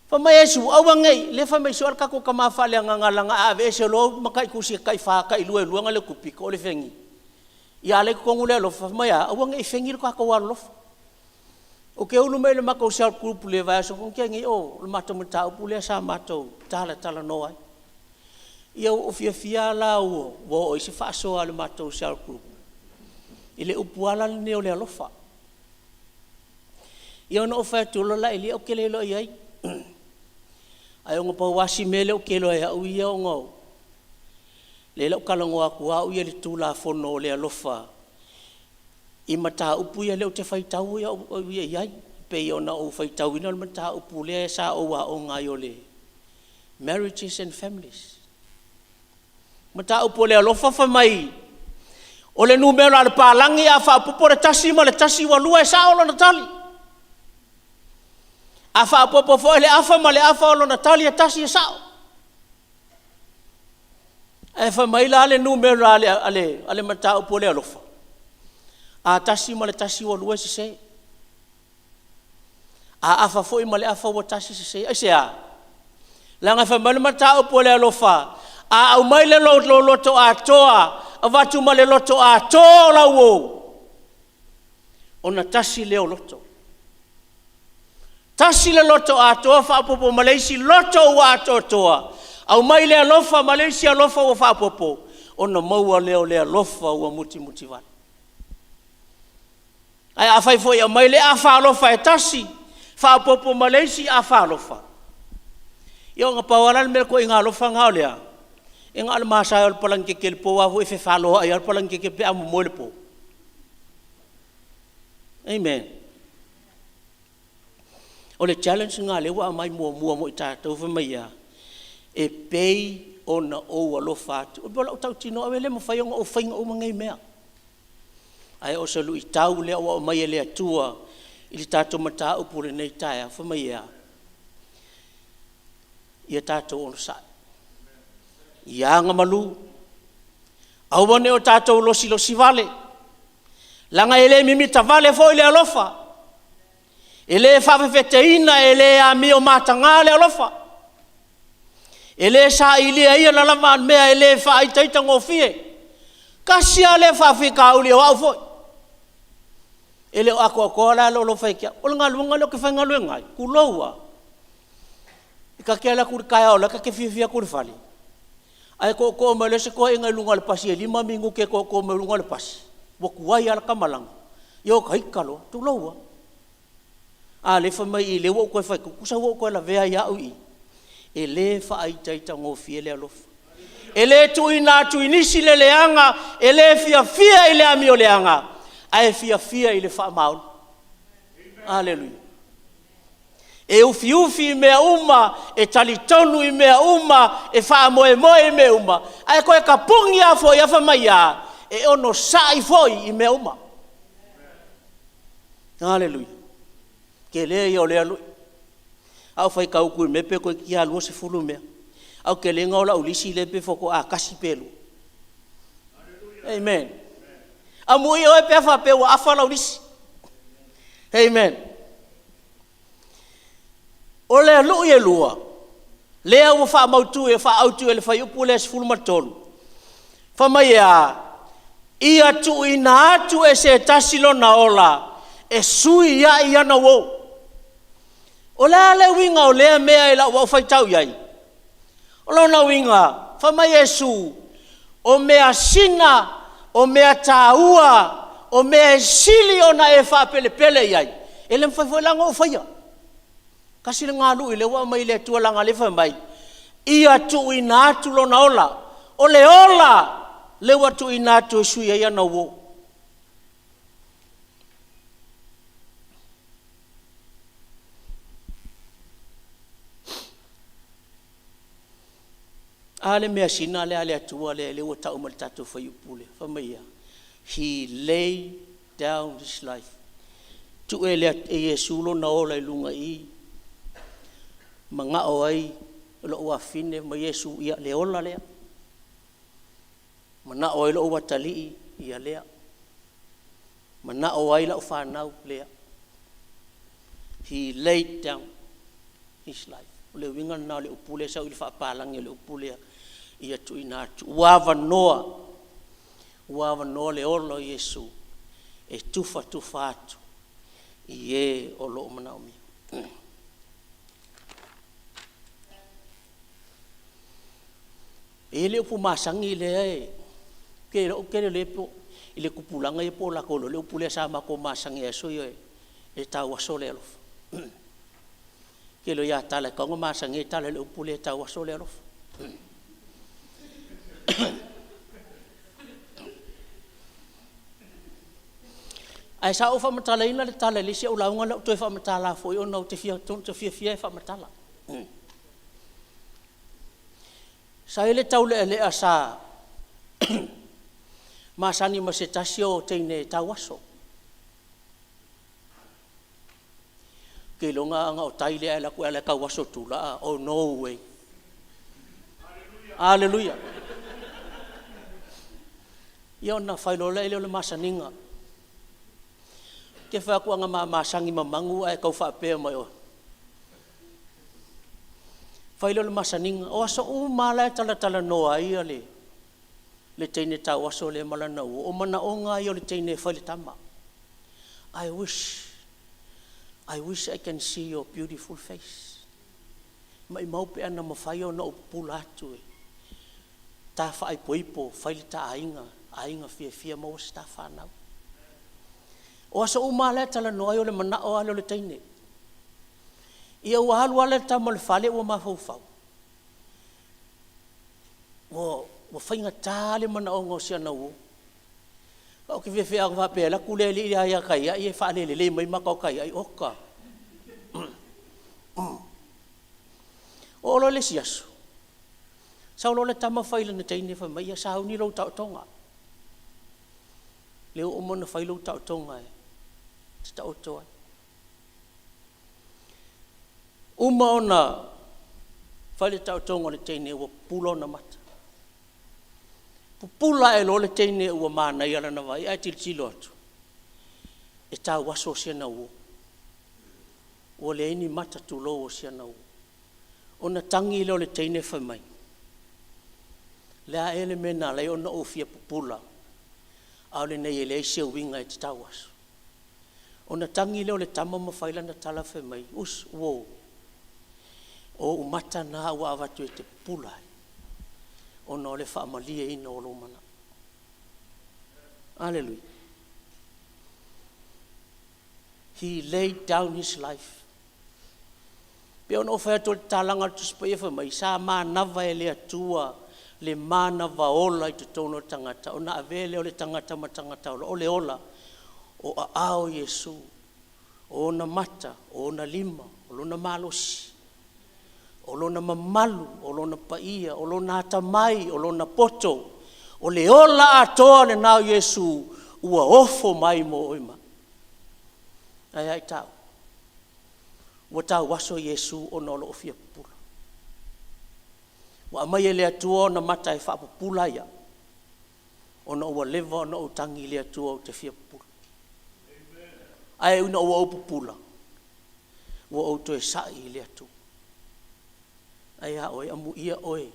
Fai mai Iesu, aua ne i, lea e fai mai Iesu, a le tatou Tama faaleagaga leaga a aveese loa au mataitu e taifa, tailua e lua ona le pito o le fegi. Ia a o lea e i totonu le alofa, fai mai a, aua ne i fegi lo tatou alolofa. Ou te ulu mai i le matou cell group i le vaiaso na tea nei, o le matou mataupu lea sa matou talatalanoa ai. Ia ua ou fiafia lava la ua oo i ai se faasoa a le matou cell group i le upu lava la lenei o le alofa. Ia ona ou fai atu loa lea, ou te le iloa i ai. Ae ona pau lava si mea lea ou te iloa e au ia ona o lea o le a ou talanoa atu lava au ia i le Tulafono o le alofa i mataupu ia lea ou te faitau au ia i ai, pei ona ou faitauina le mataupu lea sa ou aoga ai o le Marriages and Families. Mataupu o le alofa fai mai o le numera a le palagi a faaopoopo le tasi ma le tasi ua lua e sao lona tali. A faaopoopo foi le afa ma le afa o lona tali e tasi e sao. Ae fai mai la le numera a le mataupu o le alofa, a tasi ma le tasi ua lua e sese. A afa foi ma le afa ua tasi sese. Aisea? Leaga e fai mai le mataupu o le alofa, a aumai le lou loto atoa, avatu ma le loto atoa o lau uo, ona tasi lea o loto. Tasi le loto atoa faaopoopo ma le isi loto ua atoatoa, aumai le alofa ma le isi alofa ua faaopoopo, ona maua lea o le alofa ua mutimutivale. Ae afai foi e aumai le afa alofa e tasi, faaopoopo ma le isi afa alofa, ia ona pau lava la le mea o le ituaiga alofa lena o le a? E na o le masae o le palagi keke i le po lava foi e fefaloai lava le palagi keke pe a momoe le po. Amen. O le challenge lena lea ua aumai muamua mo i tatou fai mai a, e pei ona ou alofa atu. E pei o lau tautino au e le mafai ona ou faia uma nei mea. Ae o se luitau lea ua aumai e le Atua i le tatou mataupu i lenei taeao, fai mai e a? Ia tatou onosai, ia agamalu, aua ne i o tatou losilosi vale, leaga e le mimita vale foi le alofa, e le faafefeteina, e le amio mataga le alofa, e le sailia ia lava mea, e le faaitaitagofie. Tasi lava lea faafitauli o au foi, e le o atoatoa la lou alofa ia te au. O le galuega lea ou te faigaluega ai, tulou lava, e ta te alu atu i le taeao o la e ta te fiafia atu i le fale, ae tootoo mai loa se toeaina i luga o le pasi e 5 minute e tootoo mai luga o le pasi, ua tuai lava lata malaga, ia ota ita loa, tulou lava. A lea e fai mai i lea ua ou toe fai atu, tusa ua ou toe lavea ai lava au i i. E le faaitaitagofie le alofa. E le tuuina atu i nisi le leaga, e le fiafia i le amioleaga, ae fiafia i le faamaoni. Aleluia. E ufiufi i mea uma, e talitonu i mea uma, e faamoemoe i mea uma, ae toe tapuni lava foi fai mai a, e onosai foi i mea uma. Aleluia. Tele ia o lea lui. A ou faitau atu i mea pe toeitiiti lava 20 mea. Ae o le telega o lau lisi lea pe faatoa tasi pe lua. Amen. Amuia oe pe a faapea ua afa lau lisi. Amen. O le lui e lua, lea ua faamautu e faaautu e le fuaiupu lea 13, fai mai e a? Ia tuuina atu e se tasi lona ola e sui ai ana uo. O le a le uiga o lea mea i lau au faitau i ai? O lona uiga, fai mai Iesu, o measina, o mea taua, o mea e sili ona e faapelepele i ai, e le mafai foi la ona ou faia. Tasi lena lui lea ua aumai e le Atua leaga o lea e fai mai, ia tuuina atu lona ola. O le ola lea ua tuuina atu e sui ai ana uo. A le measina lea a le Atua lea, lea ua tau mai i le tatou fuaiupu lea, fai mai e a? He laid down his life. Tuu e Iesu lona ola i luga i i, manao ai lou afine ma Iesu, ia le ola lea. Manao ai lou atalii, ia lea. Manao ai lau fanau, lea. He laid down his life. O le uiga lena o le upu lea sau i le faapalagi o le upu lea, ia tuuina atu. Ua avanoa, ua avanoa le ola o Iesu e tufatufa atu i e o lo o manaomia. E i ai le upu masani lea e, ou te le iloa i le tupulaga ia po o latou iloa le upu lea sa matou masani ai i aso ia e tauaso le alofa. Ou te iloa ia Tala e tatau ona masani ai Tala i le upu lea e tauaso le alofa. Ae sa ou faamatalaina le tala i le isi au lauga lea ou toe faamatala foi ona ou te fiafia e faamatala. Sa i ai le taulealea sa masani ma se tasi o teine tauaso. Ou te iloa na o tai lea e alu atu e ala e tauaso i tula, oh no way. Aleluia. Ia ona faailoa lea o le masaniga. Ke fai atu ana ma masani ma manu ae tau faapea mai oe. Fai lea o le masaniga. O aso uma lava la e talatalanoa ai le le teine tauaso lea ma lana uo, o manaoga ia o le teine e fai i le tama. I wish, I wish I can see your beautiful face. Maimau pe ana mafai ona ou pupula atu e ta faaipoipo, fai le ta aiga, aiga fiafia, maua se ta fanau. O aso uma lava la e talanoa ai o le manao lava lea o le teine. Ia ua alu lava le tama i le fale ua mafaufau, ua, ua faigata le manaoga o si ana uo. Ou te fiafia a faapea e alu atu le alii ia tai e faalelelei mai mata o tai ai, oka. Oo loa i le isi aso, sau loa le tama fai i lana teine fai mai, ia sauni lou taotoga. Lea ua uma ona fai lou taotoga e te taoto ai. Uma ona fai le taotoga o le teine ua pupula ona mata. Pupula ae loa le teine ua manaia lana vaai ae tilotilo atu, e tauaso si ana uo. Ua leai ni mata tulou o si ana uo. Ona tagi lea o le teine fai mai, o le a ea le mea na ala ai ona ou fia pupula a o lenei e leai se uiga e te tauaso? Ona tagi lea o le tama ma fai lana tala fai mai, usu, uo, o ou mata na ua avatu e te pupula ai, ona o le faamalieina o lou manao. Aleluia. He laid down his life. Pei ona ou fai atu o le tatalaga o le Tusi Paia fai mai, sa manava e le Atua le manava ola i totonu o le tagata, ona avea lea o le tagata ma tagata ola. O le ola, o aao o Iesu, o ona mata, o ona lima, o lona malosi, o lona mamalu, o lona paia, o lona atamai, o lona poto, o le ola atoa lena o Iesu ua ofo mai mo oe ma au. Ae a i taua? Ua tauaso Iesu ona o lou fia pupula. Ua aumai e le Atua ona mata e faapupula ai au, ona ua leva ona ou tagi i le Atua ou te fia pupula. Ae ina ua ou pupula, ua ou toe sai i le Atua. Ae a oe, amuia oe,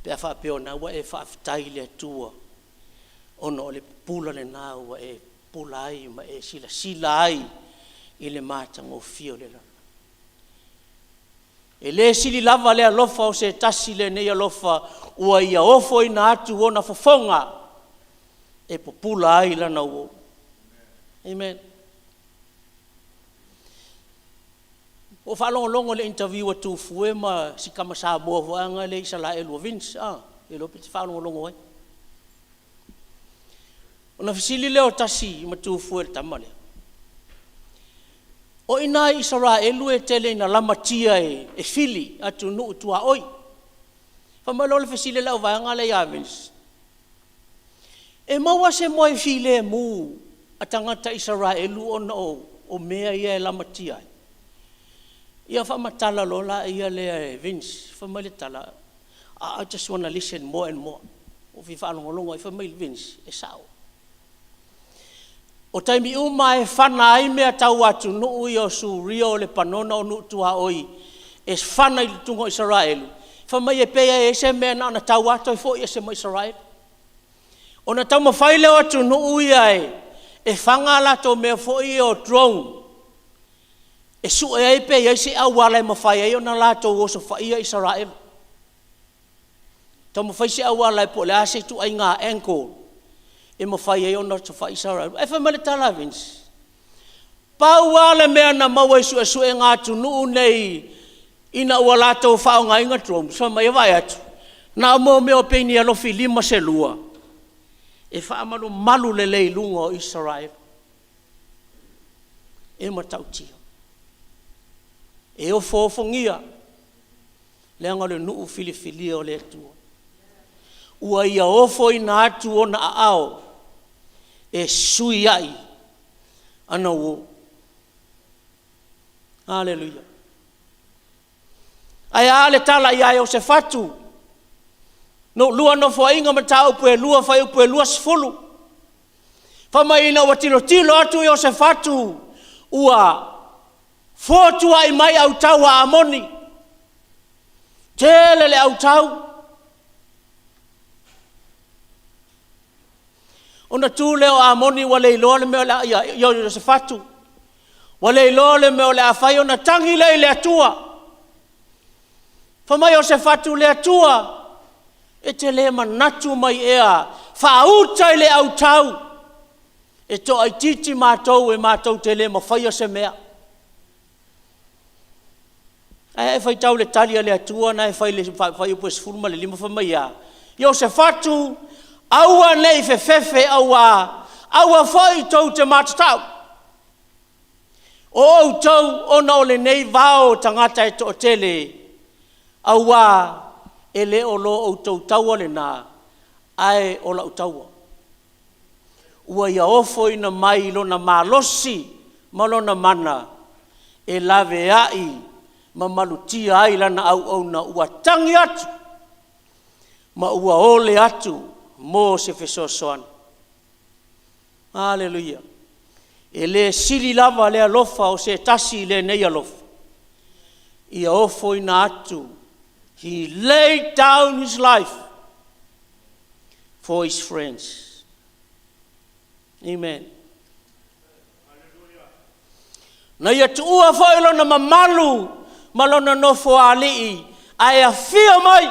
pe a faapea o lena ua e faafetai i le Atua, ona o le pupula lena ua e pupula ai ma e silasila ai i le matagofie o le lalolagi. E le sili lava le alofa o se tasi lenei alofa ua ia ofoina atu ona fofoga e pupula ai lana uo. Amen. Ua ou faalogologo i le interview a Tufue ma si tama Samoa foi lea i Isaraelu o Vince, le iloa pe te faalogologo ai. Ona fesili lea o Tasi ma Tufue i le tama lea, o i ina i Isaraelu e tele ina lamatia e fili atunuu tuaoi. Fai mai loa le fesili a le auvaega lea ia Vince, e maua se moe filemu a tagata Isaraelu ona o mea ia e lamatia ai? Ia faamatala loa laia lea e Vince, fai mai le tala, I just want to listen more and more. Ua fia faalogologo ai, fai mai le Vince, e sao. O taimi uma e fana ai mea tau atunuu ia o Suria, o Lepanona, o nuu tuaoi, e fana i totonu o Isaraelu, fai mai e pei e i ai se mea na ona tau lava toe foi ese mai Isaraelu. Ona taumafai lea o atunuu ia e faga a latou mea foi ia o drone, e sue ai pe i ai se auala e mafai ai ona latou osofaia Isaraelu. Taumafai se auala po o le a se ituaiga angle e mafai ai ona osofai Isaraelu. Ae fai mai le tala a Vince, pau lava le mea na maua i suesuega a atunuu nei ina ua latou faaaogaina drones, fai mai e vaai atu, na o mea o peini alofi lima se lua, e faamalumalu lelei i luga o Isaraelu. E matautia, e ofoofogia, leaga o le nuu filifilia o le Atua. Ua ia ofoina atu ona aao e sui ai ana uo. Aleluia. Ae a le tala ia Iosefatu? No lua nofoaiga mataupu e lua fuaiupu e 20. Fai mai ina ua tilotilo atu Iosefatu ua fotuai mai autau a Amoni. Tele le autau. Ona tu lea o Amoni ua le iloa le mea o le a, ia, Iosefatu, ua le iloa le mea o le a fai ona tagi lea i le Atua. Fai mai Iosefatu, le Atua, e te le manatu mai ea faauta i le autau e toaitiiti matou e matou te le mafaia se mea. Ae a e faitau i le tali a le Atua na e fai i le fuaiupu e 15 fai mai a, Iosefatu, aua ne i fefefe auā, aua foi tou te matatau. O outou ona o lenei vao o tagata e toatele, auā e le o lo outou taua lenā, ae o lau taua. Ua ia ofoina mai lona malosi ma lona mana e laveai ma malutia ai lana auauna ua tagi atu ma ua ole atu mo se fesoasoani. Aleluia! E le sili lava le alofa o se tasi i lenei alofa. Ia ofoina atu. He laid down his life for his friends. Amen. Na ia tuua foi lona mamalu ma lona nofoalii ae afio mai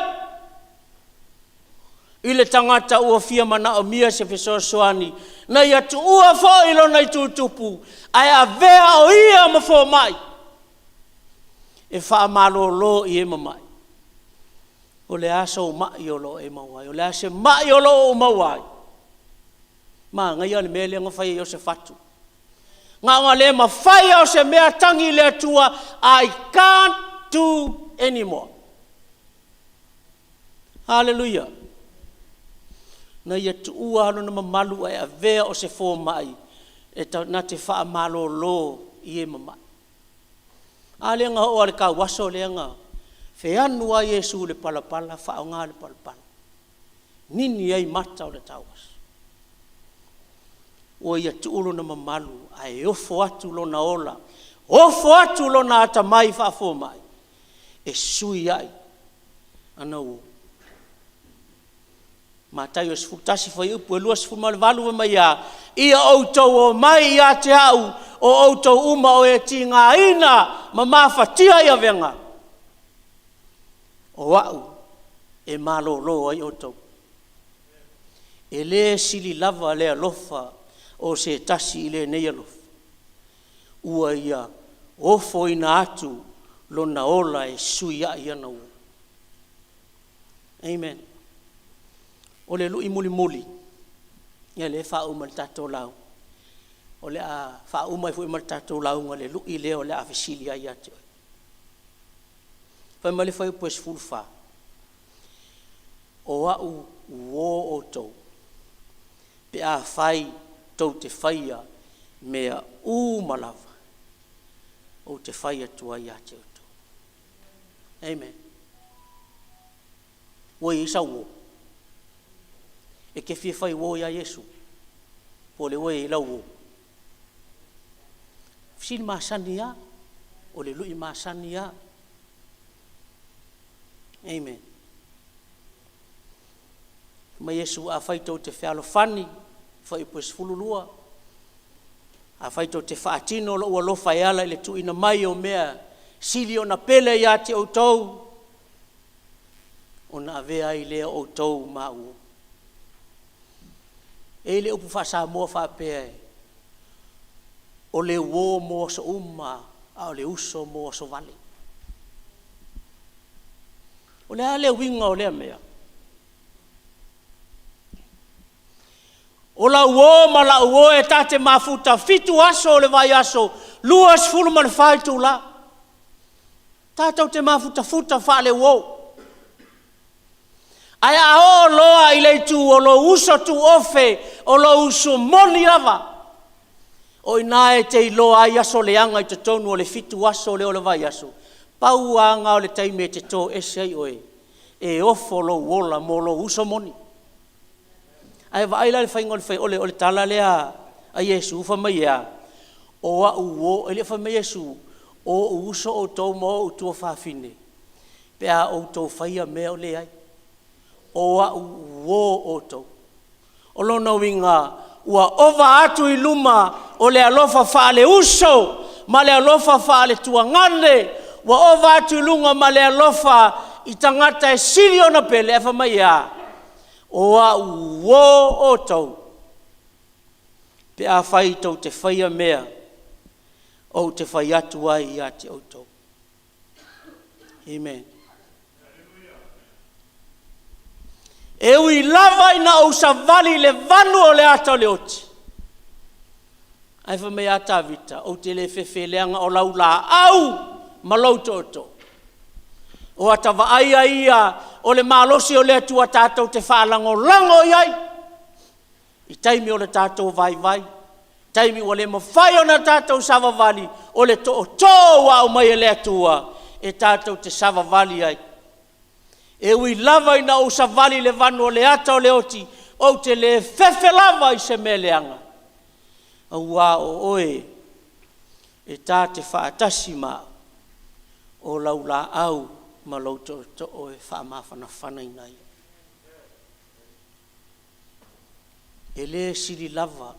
i le tagata ua fia manaomia se fesoasoani, na ia tuua foi lona itu tupu ae avea o ia ma fomai e faamalolo i e mamai. O le a sou mai o lo o e maua ai? O le a se mai o lo o ou maua ai? Manaia le mea lea na fai e Iosefatu. Na ona le mafai lava o se mea tagi i le Atua, I can't do anymore. Haleluia! Na ia tuua lona mamalu ae avea o se fomai e na te faamalolo i e mamai. A lea na oo lava i le tauaso lea na feanu ai Iesu i le palapala, faaaoga le palapala, nini ai mata o le tauaso. Ua ia tuu lona mamalu ae ofo atu lona ola, ofo atu lona atamai faafomai e sui ai ana uo. Mataio 11 fuaiupu e 28 fai mai a, Ia outou omai ia te au o outou uma o e tigaina ma mafatia i avega, o au e malolo ai outou. E le sili lava le alofa o se tasi i lenei alofa, ua ia ofoina atu lona ola e sui ai ana uo. Amen. O le lui mulimuli, ia lea e faauma le tatou lauga. O le a faauma ai foi ma le tatou lauga le lui lea o le a fesili ai ia te oe. Fai mai le fuaiupu e 14, O au uō outou, pe afai tou te faia mea uma lava ou te fai atu ai ia te outou. Amen. Ua i ai sau uo? E te fia fai uo iā Iesu? Po o le ua i ai lau uo? Fesili masani lava, o le lui masani lava. Amen. Fai mai Iesu, afai tou te fealofani, fuaiupu e 12, afai tou te faatino lou alofa e ala i le tuuina mai o mea sili ona pele ia te outou, ona avea ai lea o outou ma au uo. E i ai le upu faa-Samoa faapea, o le uo mo aso uma, a o le uso mo aso vale. O le a le uiga o lea mea? O lau uo ma lau uo e ta te mafuta fitu aso o le vaiaso, 24 itula. Tatou te mafutafuta faale-uo. Ae a oo loa i le itu o lou uso tuofe, o lou uso moni lava, o i ina e te iloa ai aso leaga i totonu o le fitu aso lea o le vaiaso, pau lava lena o le taimi e te toese ai oe. E ofo lou ola mo lou uso moni. Ae vaai la i le faiga o le fai, o le, o le tala lea a Iesu fai mai e a? O a'u uo, e le i fai mai Iesu, o o'u uso outou ma o'u tuafafine, pe a outou faia mea o leai. O a'u uo outou. O lona uiga, ua ova atu i luma o le alofa faaleuso ma le alofa faaletuagane, ua ova atu i luga ma le alofa i tagata e sili ona pele, ae fai mai e a? O a'u uo outou, pe afai tou te faia mea ou te fai atu ai ia te outou. Amen. E ui lava ina ou savali i le vanu o le ata o le oti, ae fai mai a Tavita, ou te le fefe leaga o lau laau ma lou tootoo. O ata vaaia ia o le malosi o le Atua tatou te faalagolago i ai i taimi o le tatou vaivai, taimi ua le mafai ona tatou savavali, o le tootoo ua aumai e le Atua e tatou te savavali ai. E ui lava ina ou savali i le vanu o le ata o le oti, ou te le fefe lava i se mea leaga, auā o oe e ta te faatasi ma au, o lau laau ma lou tootoo e faamafanafanaina ai. E le sili lava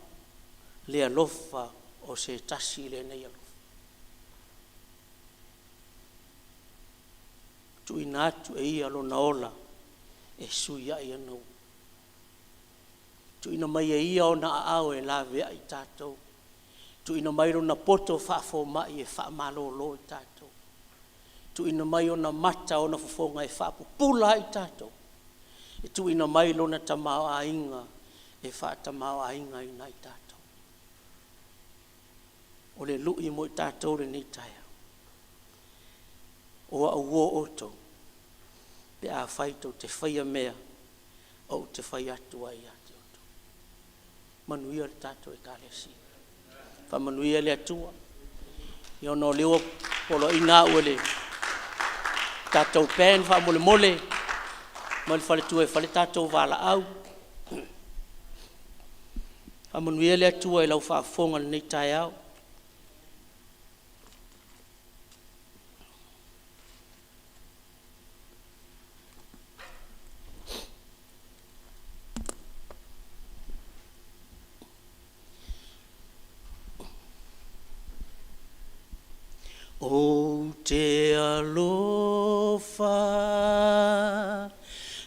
le alofa o se tasi i lenei alofa. Tuuina atu e ia lona ola e sui ai ana ua. Tuuina mai e ia ona aao e laveai i tatou. Tuuina mai lona poto faafomai e faamalolo i tatou. Tuuina mai ona mata, ona fofoga e faapupula ai i tatou. E tuuina mai lona tamaoaiga e faatamaoaigaina ai tatou. O le lui mo i tatou lenei taeao. O a'u uo outou, pe afai tou te faia mea ou te fai atu ai ia te outou. Manuia le tatou Ekalesia. Faamanuia le Atua. Ia ona o lea ua poloaiina au e le tatou band faamolemole mai le faletua e fai le tatou valaau. Faamanuia le Atua i lau faafofoga i lenei taeao. Ou te alofa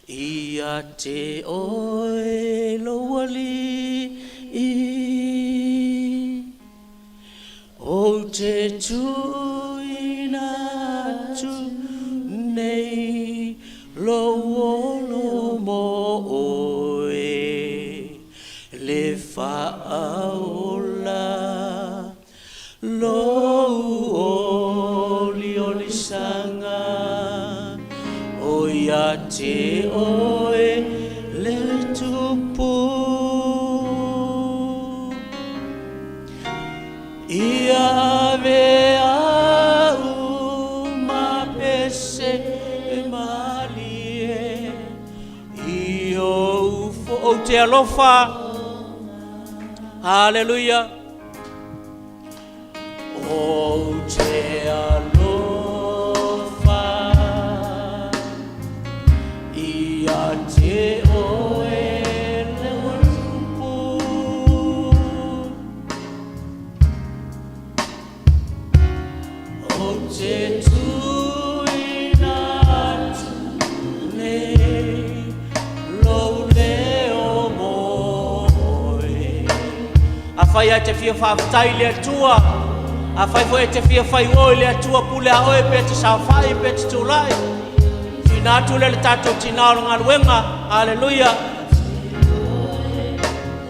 ia te oe lou Alii. Ou te tuuina atu nei lou olo mo oe, le faaola lou oliolisaga, o ia te oe le Tupu. Ia ave au ma pese malie i ou fo. Ou te alofa. Haleluia. Ou te alofa ia te oe le Tupu. Ou te tuuina atu nei lou leo mo oe. Afai e te fia faafetai i le Atua, afai foi e te fia fai uo i le Atua, pule a oe pe te saofai pe te tulai. Tuuina atu lea le tatou tinā o le galuega. Aleluia.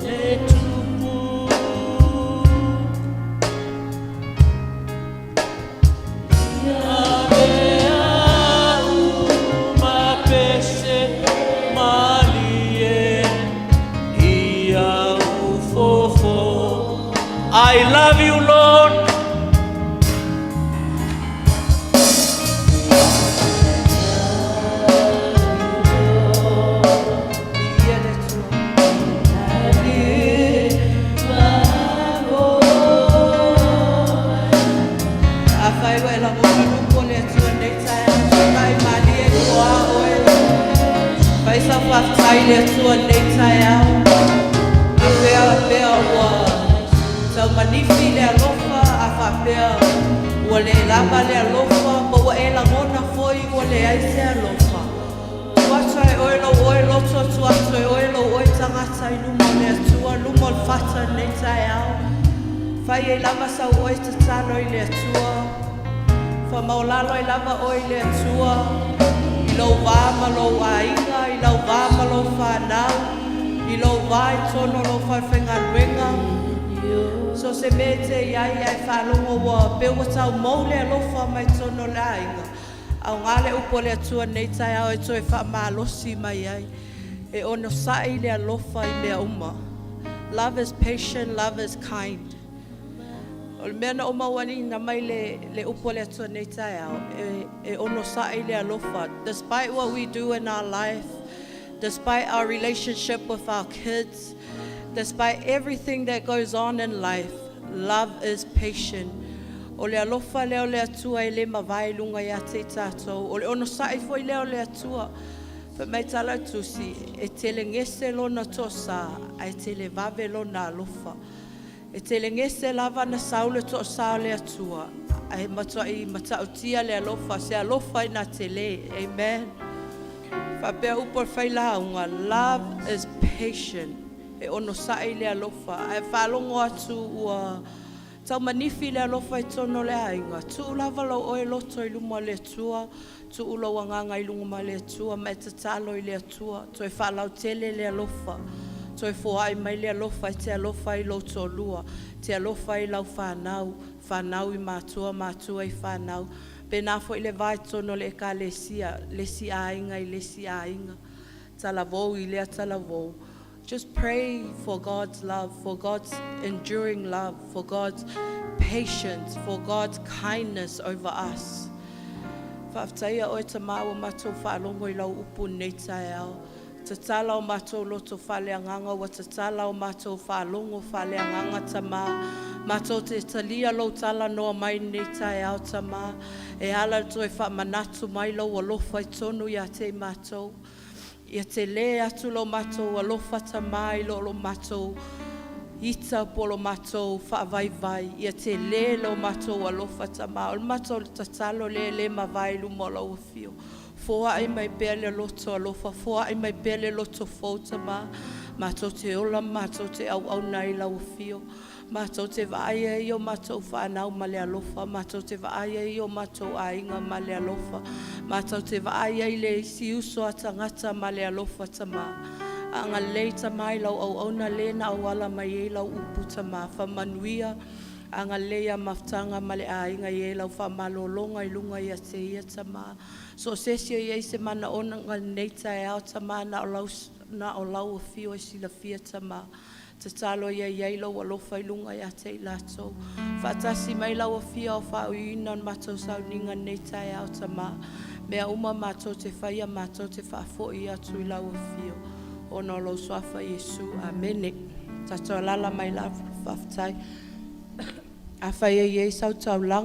Le Tupu. I love you, Lord. Faafetai i le Atua i lenei taeao. A faapea ua taumanifi le alofa, a faapea ua le lava le alofa, ma ua e lagona foi ua leai se alofa. Tuu atu e oe lou oe loto, tuu atu e oe lou oe tagata i luma o le Atua, luma o le fata i lenei taeao. Fai ai lava sau oe tatalo i le Atua. Faamaolalo ai lava oe i le Atua, i lou va ma lou aiga, i lau va ma lou fanau, i lou va i totonu o lou falefaigaluega. So se mea e te i ai ae faalogo ua pe ua tau mou le alofa mai totonu o le aiga. Aoga le upu o le Atua nei taeao e toe faamalosi mai ai. E onosai le alofa i mea uma. Love is patient, love is kind. O le mea na o mauani na mai le upu o le Atua nei taeao, e onosai le alofa. Despite what we do in our life, despite our relationship with our kids, despite everything that goes on in life, love is patient. O le alofa lea o le Atua e le mavae lunga ia te i tātou. O le onosai foi lea o le Atua. Fa mai tala tusi, e tele gese lona tosa, ae tele vave lona alofa. E tele gese lava na sau le tosa o le Atua, ae matuai matautia le alofa, se alofa i nā tele. Amen. Faapea upu o le failauga, love is patient. E onosai le alofa. Ae faalogo atu ua taumanifi le alofa i totonu o le aiga. Tuu lava lou oe loto i luma o le Atua, tuu lou agaga i luga ma le Atua, ma e tatalo i le Atua. Toe faalautele le alofa. Toe foai mai le alofa e te alofa i lou toalua, te alofa i lau whanau, whanau i matua, matua i whanau. Pe nā foi le vai totonu o le ekalesia, le si aiga i le si aiga. Talavou i lea talavou. Just pray for God's love, for God's enduring love, for God's patience, for God's kindness over us. Faafetai oe Tamā ua matou faalogo i lau upu nei taeao. Tatala o matou loto faaleagaga ua tatala o matou faalogo faaleagaga Tamā. Matou te talia lou tala noa mai nei taeao Tamā. E ala le toe faamanatu mai lou alofa i tonu ia te i matou. Ia te lē atu lo matou alofa Tamā i lo lo matou ita po lo matou faavaivai. Ia te lē lo matou alofa Tamā. O le matou tatalo le le mavae i luma o lau afio. Foai mai pea le loto alofa, foai mai pea le loto fou Tamā. Matou te ola, matou te auauna i lau afio. Matou te vaai ai o matou whanau ma le alofa, matou te vaai ai o matou aiga ma le alofa, matou te vaai ai le isi uso a tagata ma le alofa Tamā. Aga lei Tamā i lau auauna le na auala mai ai lau upu Tamā. Whamanuia, aga lei a mafutanga ma le aiga i e lau whamalolonga i lunga ia te ia Tamā. So se si o ia se mana ona ngā nei taeao Tamā na o lau, na o lau afio e silafia Tamā. Tatalo ia iai lau alofa i lunga ia te i latou. Faatasi mai lau afia o whaauina o matou sauniga nei taeao Tamā. Mea uma matou te whaia matou te whaafoi atu i lau afio. Ona o lou suafa Iesu. Amene. Tatou alala mai la faafetai. A fai ai ei sau taulaga.